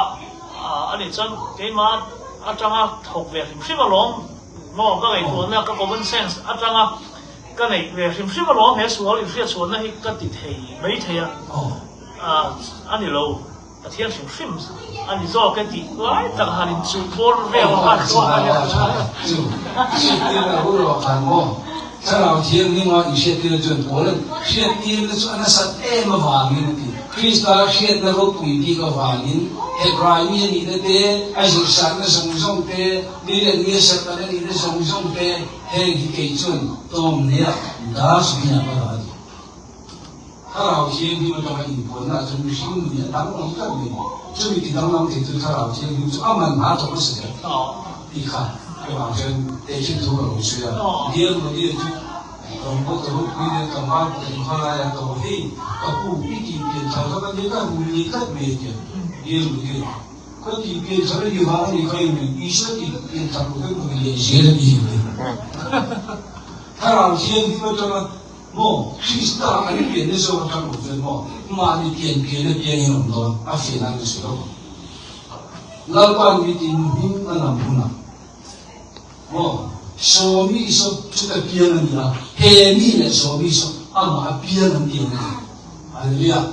a nih chuan keimah atanga thawk ve hrim hrim alawm maw ka ngaihtuahna ka common sense atanga ka neih ve hrim hrim alawm he sual inhriat chhuahna hi ka ti thei mai thei a. A ni lo, Pathian hrim hrim a ni zawk e tih lai tak han inchuh bawr vel kha chuan a nia. Chu hriattirna a hun erawh khan maw Thlarau Thianghlim-a inhriattirna chuan Paula'n hriattirna chu a nasat em avangin a ti. Krista hriatna ropui bik avangin Hebrai mi a nihna te, a zirsatna zawng zawng te, ni leh ni a serhtan a nihna zawng zawng te, heng hi kei chuan tawm neia dustbin-ah ka dah a ti. Thlarau Thianghlim atanga inpuanna ah chuan mihring nun hi a danglam tlat mai. Chumi ti danglam thei chu Thlarau Thianghlim chu a man hma thawk nasa ber tih kha chuvang chuan tehkhin thu ka lo sawi a. Bial Modi-a chu rawngbawk ta ropui leh tlangval pakhat in khawlai ah ka aw hei ka pu i tih pian thar kha ka nia ka rul ni tlat mai a tia. Bial Modi-a ka tih pian thar a ni vang a ni kha i min Isua tih pian thar loh hian ka mi leh zel a ni a ti. Thlarau Thianghlim atanga Maw, Krista an pianna zawk atang lo chuan maw, mahni pian pian a piangin awm dawn a fiah nan ka sawi lo. Lalpa'n mitin hming a lam hunah maw, Sawmi saw chuta piang a ni a, he mi leh Sawmi saw amah a piang an pian a ni. Hallelujah!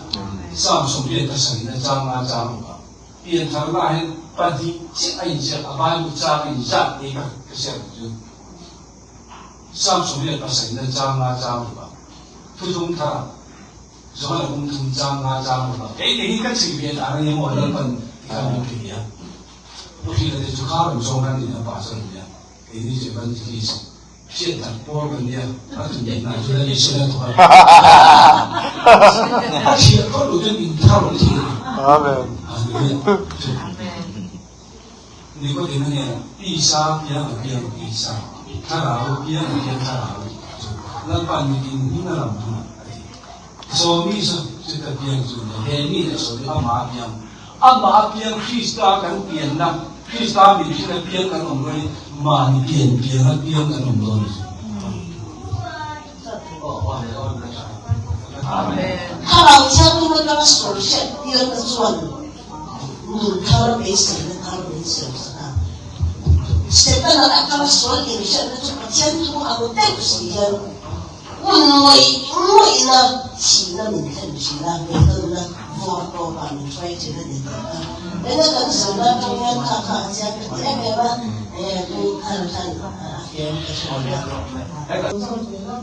Psalm 87 a chang a chang bawk a. Pian thar lah hian pahnih chiah a inziak a, Bible chang a inzat ni ka ka hriat chu. Psalm 27 na chang nga chang ruk a, Thuthung thar ah Johana kum thum chang nga chang ruk a, kei te hi ka chhui ve dan a nia maw Lalpan ti khan min hrilh a, Pu Hrila te chu kha rawn zawng ran in a pa chu a ni a, kei ni chu evangelist hriat tak pawl kan nia, a tu nih na chu Lal Isua a thawk a, a chhiah phawt lo chuan in thar awm thei a ni. Amen. Hallelujah. Nikodem a nia, Tisa piang a piang tisa, thlarau piang a piang thlarau tih chu Lalpa mitin hming a lam thung a ti. Sawmi chu chuta piang chu nia, he mi leh sawmi amah a piang, amah a piang Krista kan pianna, Krista min hrin a piang kan awm rualin mahni pian piang a piang kan awm dawn a ni. Thlarau Thianghlim atanga sawi hriat tirna chuan Nun thar beiseina thar min siam sak a. Setana atanga sual inhriatna chu Pathian thu ang deuh si hian hun ngawih ngawihna. Thihna min thlen thin a, beidawnna vawr tawpah min hruai thin a ni tih kha. Ena kan zirna atang hian kha kha a chiang ka ti em em a, enge pu thar khan a fiam ka hre lo a.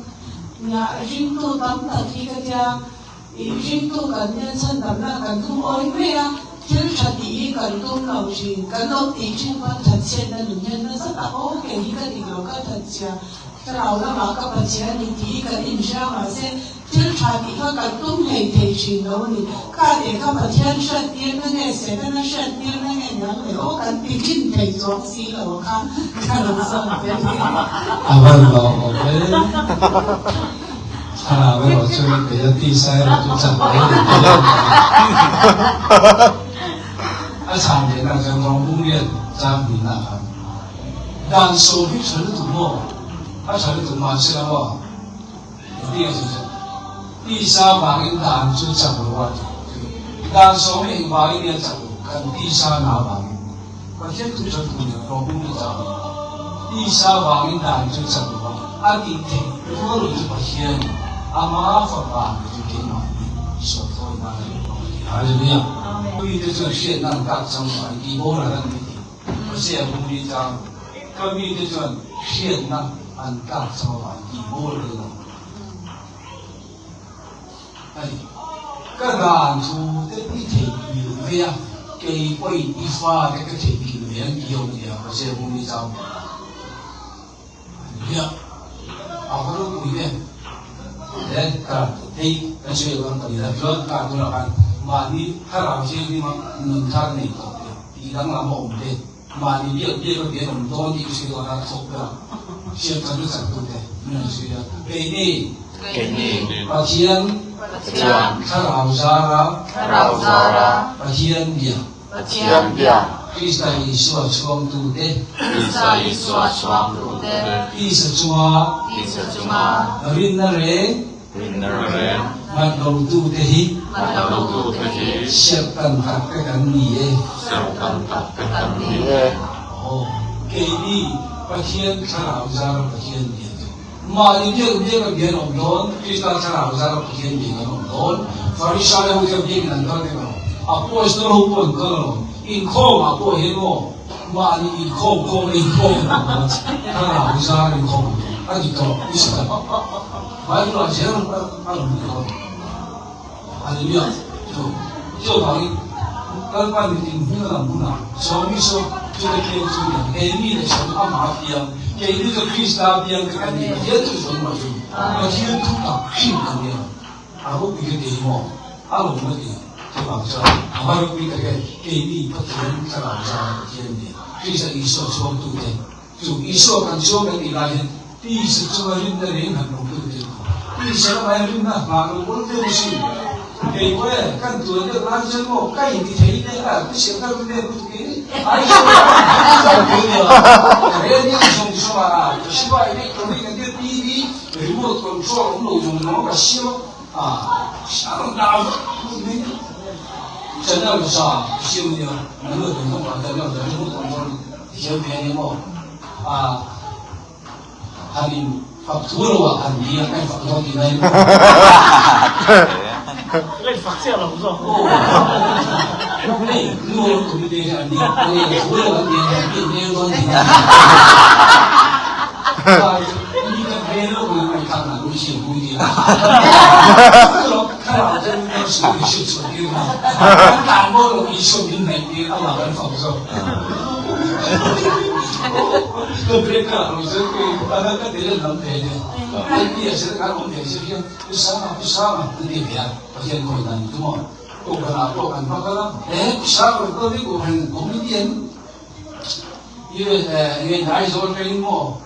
Nia, ringtu tam tak hi ka tia, i ringtu kan nia chhandamna kan tum awi mai a, thil tha tih hi kan tum lo thin, kan lo tih thin pawn thatchhiatna nun hian nasa tak aw kei hi ka dik lo ka thatchhia, Thlarau lamah ka Pathian ni tih hi kan inhria mahse thil tha tih kha kan tum hlei thei thin lo a ni. Kha teh kha Pathian hriattirna nge Setana hriattirna nge niang le aw kan ti thin thei chuang si lo a kha ka lo zawt ve ni. A van lawm awm e. Thlarau erawh chu kei a tisa erawh chu chak mai ni thei a ni. A chhan leh nak chuan rawng lian chang hnihna khan. Dan sawm hi tha lutuk maw? A tha lutuk mahse la maw? Engtin a sawi chu? Tisa vangin dan chu chak lo a ti. Dan sawm hi engvangin nge a chak lo? Kan tisa na vangin. Pathian thu tha lutuk nia, rawhbum hi chak lo. Tisa vangin dan chu chak lo a, a tih theih rual lo chu Pathian ama fapa ni chu keimahni sawthawi nan a lo hmang a ti. Hallelujah! Mite chuan hriatna an tak chang lo, an tihboral an ni ti. Hosea bung chang ka mite chuan hriatna an tlak chho a, an tih bur reng lo a ni. Ka dan thu te i theihnghilh ve a, kei pawhin i fate ka theihnghilh ve ang tih a awm nia, Hosea bung chang. Hallelujah! A va ropui em! He ka hei kan sawi lo ang ka ni la, chuan ka tunah khan mahni thlarau thianghlim a nun thar nei tawh te, tih danglam a awm te, mahni biak biak a bian awm dawn tih ka sawi dawn a, thawk ber a, hriat chan chu chan tu te min rawn sawi a, keini Keini Pathian Pathian thlarau zara thlarau zara Pathian bia Pathian bia. Krista Isua chhuangtute. Krista Isua chhuangtute. Tisa chunga. Tisa chunga. Rinna reng. Rinna reng. Nghat lotute hi. Nghat lotute hi. Serh tan tak te kan ni e. Serh tan tak te kan ni e. Aw, keini Pathian thlarau zara Pathian bia chu mahni biak biak a bian awm dawn, Krista thlarau zara Pathian bia kan awm dawn. Farisai ho te biakin an kal vek lo, Apostol ho pawh an kal lo, inkhawm ah pawh hian maw mahni inkhawm khawm a inkhawm an awm dawn, thlarau zara inkhawm an dawn a dik tawh i sawi tak. Bible ah zel a rawn ni dawn. Hallelujah! Chu chuvangin Lalpa mitin hming a lam hunah Swami saw chute piang chu ni ang, kei mi leh Swami amah piang, kei ni chu Krista piang te kan ni, Pathian chu Swami mah chu Pathian thu tak hrim kan ni ang. A ropui ka ti maw? A lawm ka ti. Chuvang chuan a va ropui tak e, kei mi Pathian thlarau zara Pathian ni, Krista Isua chhuangtute Chu Isua kan chuang kan tih lai hian tisa chunga rinna reng han awm deuh deuh kha. Tisa lamah hian rinna nghah lo pawl deuh asin. Kei pawh e, kan tuan deuh lai chuan maw ka inti thei te a, ka siam deuh deuh lutuk hi Aizawl ah kan zau ve nia. Ka radio zawng zawng ah ka hriva electronic an tia TV remote control awm lo zawng zawng a ka siam a, a rawn dah vek mai. Channel za ka siam ania, manual zawng zawng ah channel za remote control. Thiam ve ania maw? A han in fak thu lo ah han ni a, ka in fak dawn tih lai maw? La in fak chiah lo zawk. Aw. Hei, nu lo committee hi an ni a, hei thu lo an ni a, an in nel dawn tih lai. Mi ka ve lo mai mai khan an mi siam pui nia. Thlarau ten kan sual i hriat chhuah tir na. Kan tan maw lo Isua min hnaih tir amah kan fak zawk. Ka break ka lo chuan kei a ka ti len lam ve nia. Kan ti a sir kan awm ve sir hian pu Sanga pu Sanga an ti ve a Pathian khawi dan ni chu maw. Kohhran ah pawh kan va kal a he pu Sanga rawn kal vek kohhran committee an nge Aizawl atangin maw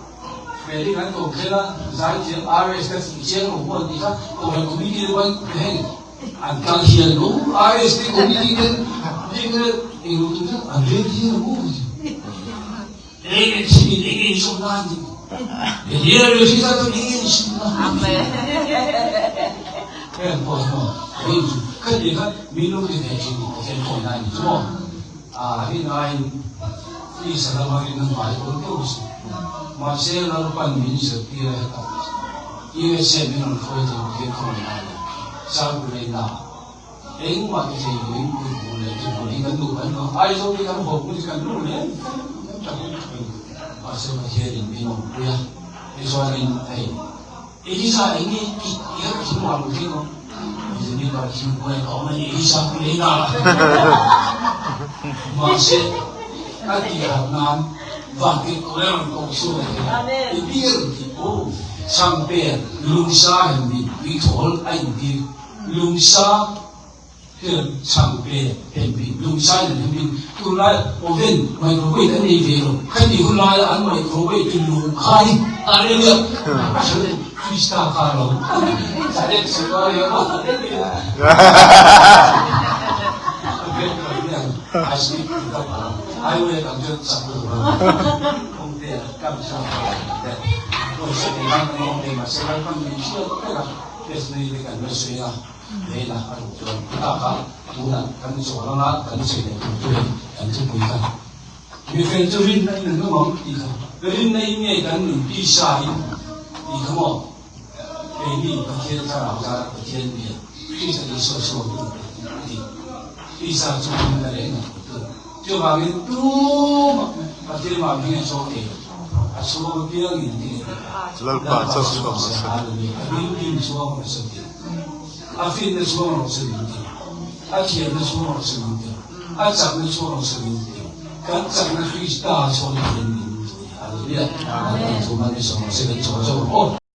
Freddy kan ko khel a zaithiam RS ka fuh chiang lo maw an tih kha kohhran committee te pawn heng an kal hian lo RS te committee ten bik na eng lo tum an rel hian a maw eng eng sin in eng eng sawm nan ni Elia le si sa tu eng eng sin na heng pawh hi maw heng chu kha ti kha min lo ti ve thin ni Pathian khawi na ni chu maw a rin aiin tisa lama rin a ngai dawn deuh a sin. Mahse Lalpan min zirtir a hetah USA min rawn hruai thei Pathian khawngaih a ni. Sangkulei na engmah ti thei loin kut hmuh leh ke hmuh hi kan duh kan lo. Aizawl hi kan haw hmun hi kan lu hle kan tap thin. Mahse Pathianin min awmpui a, tichuanin hei Elisa eng nge i i ka thing mar lo thei maw? Benjamin bar thing huai ka awm a ni Elisa ku lei na. Mahse a ti hat nan van ke ko le ron ko su le i bir ti o changpe lungsa hem bi tui thawl a in tir lungsa hian changpe hem bi lungsa in hem bi tunlai oven microwave an nei ve lo khati hun laia an microwave chu lung khai hallelujah Krista kha lo highway kan chu chak lo Mi fel chu rinna in an awm ang tih kha, rinna in nge kan nun tisa in tih kha maw? Keini Pathian thlarau zara Pathian bia Krista Isua chhuak tu a ti. Tisa chu rinna reng a tu. Chuvangin tumah Pathian mah hming a chhuak thei lo. A chhuak apiangin ti nge ti. Lalpa chauh chhuak rawh se. Hallelujah. A ringin chhuak rawh se ti. A finna chhuak rawh se min ti. A thiamna chhuak rawh se min ti. A chakna chhuak rawh se min ti. Kan chakna Krista chhuak hi min ti. Hallelujah. Amen. Chu man ni sawm rawh se kan chaw chaw rawh aw.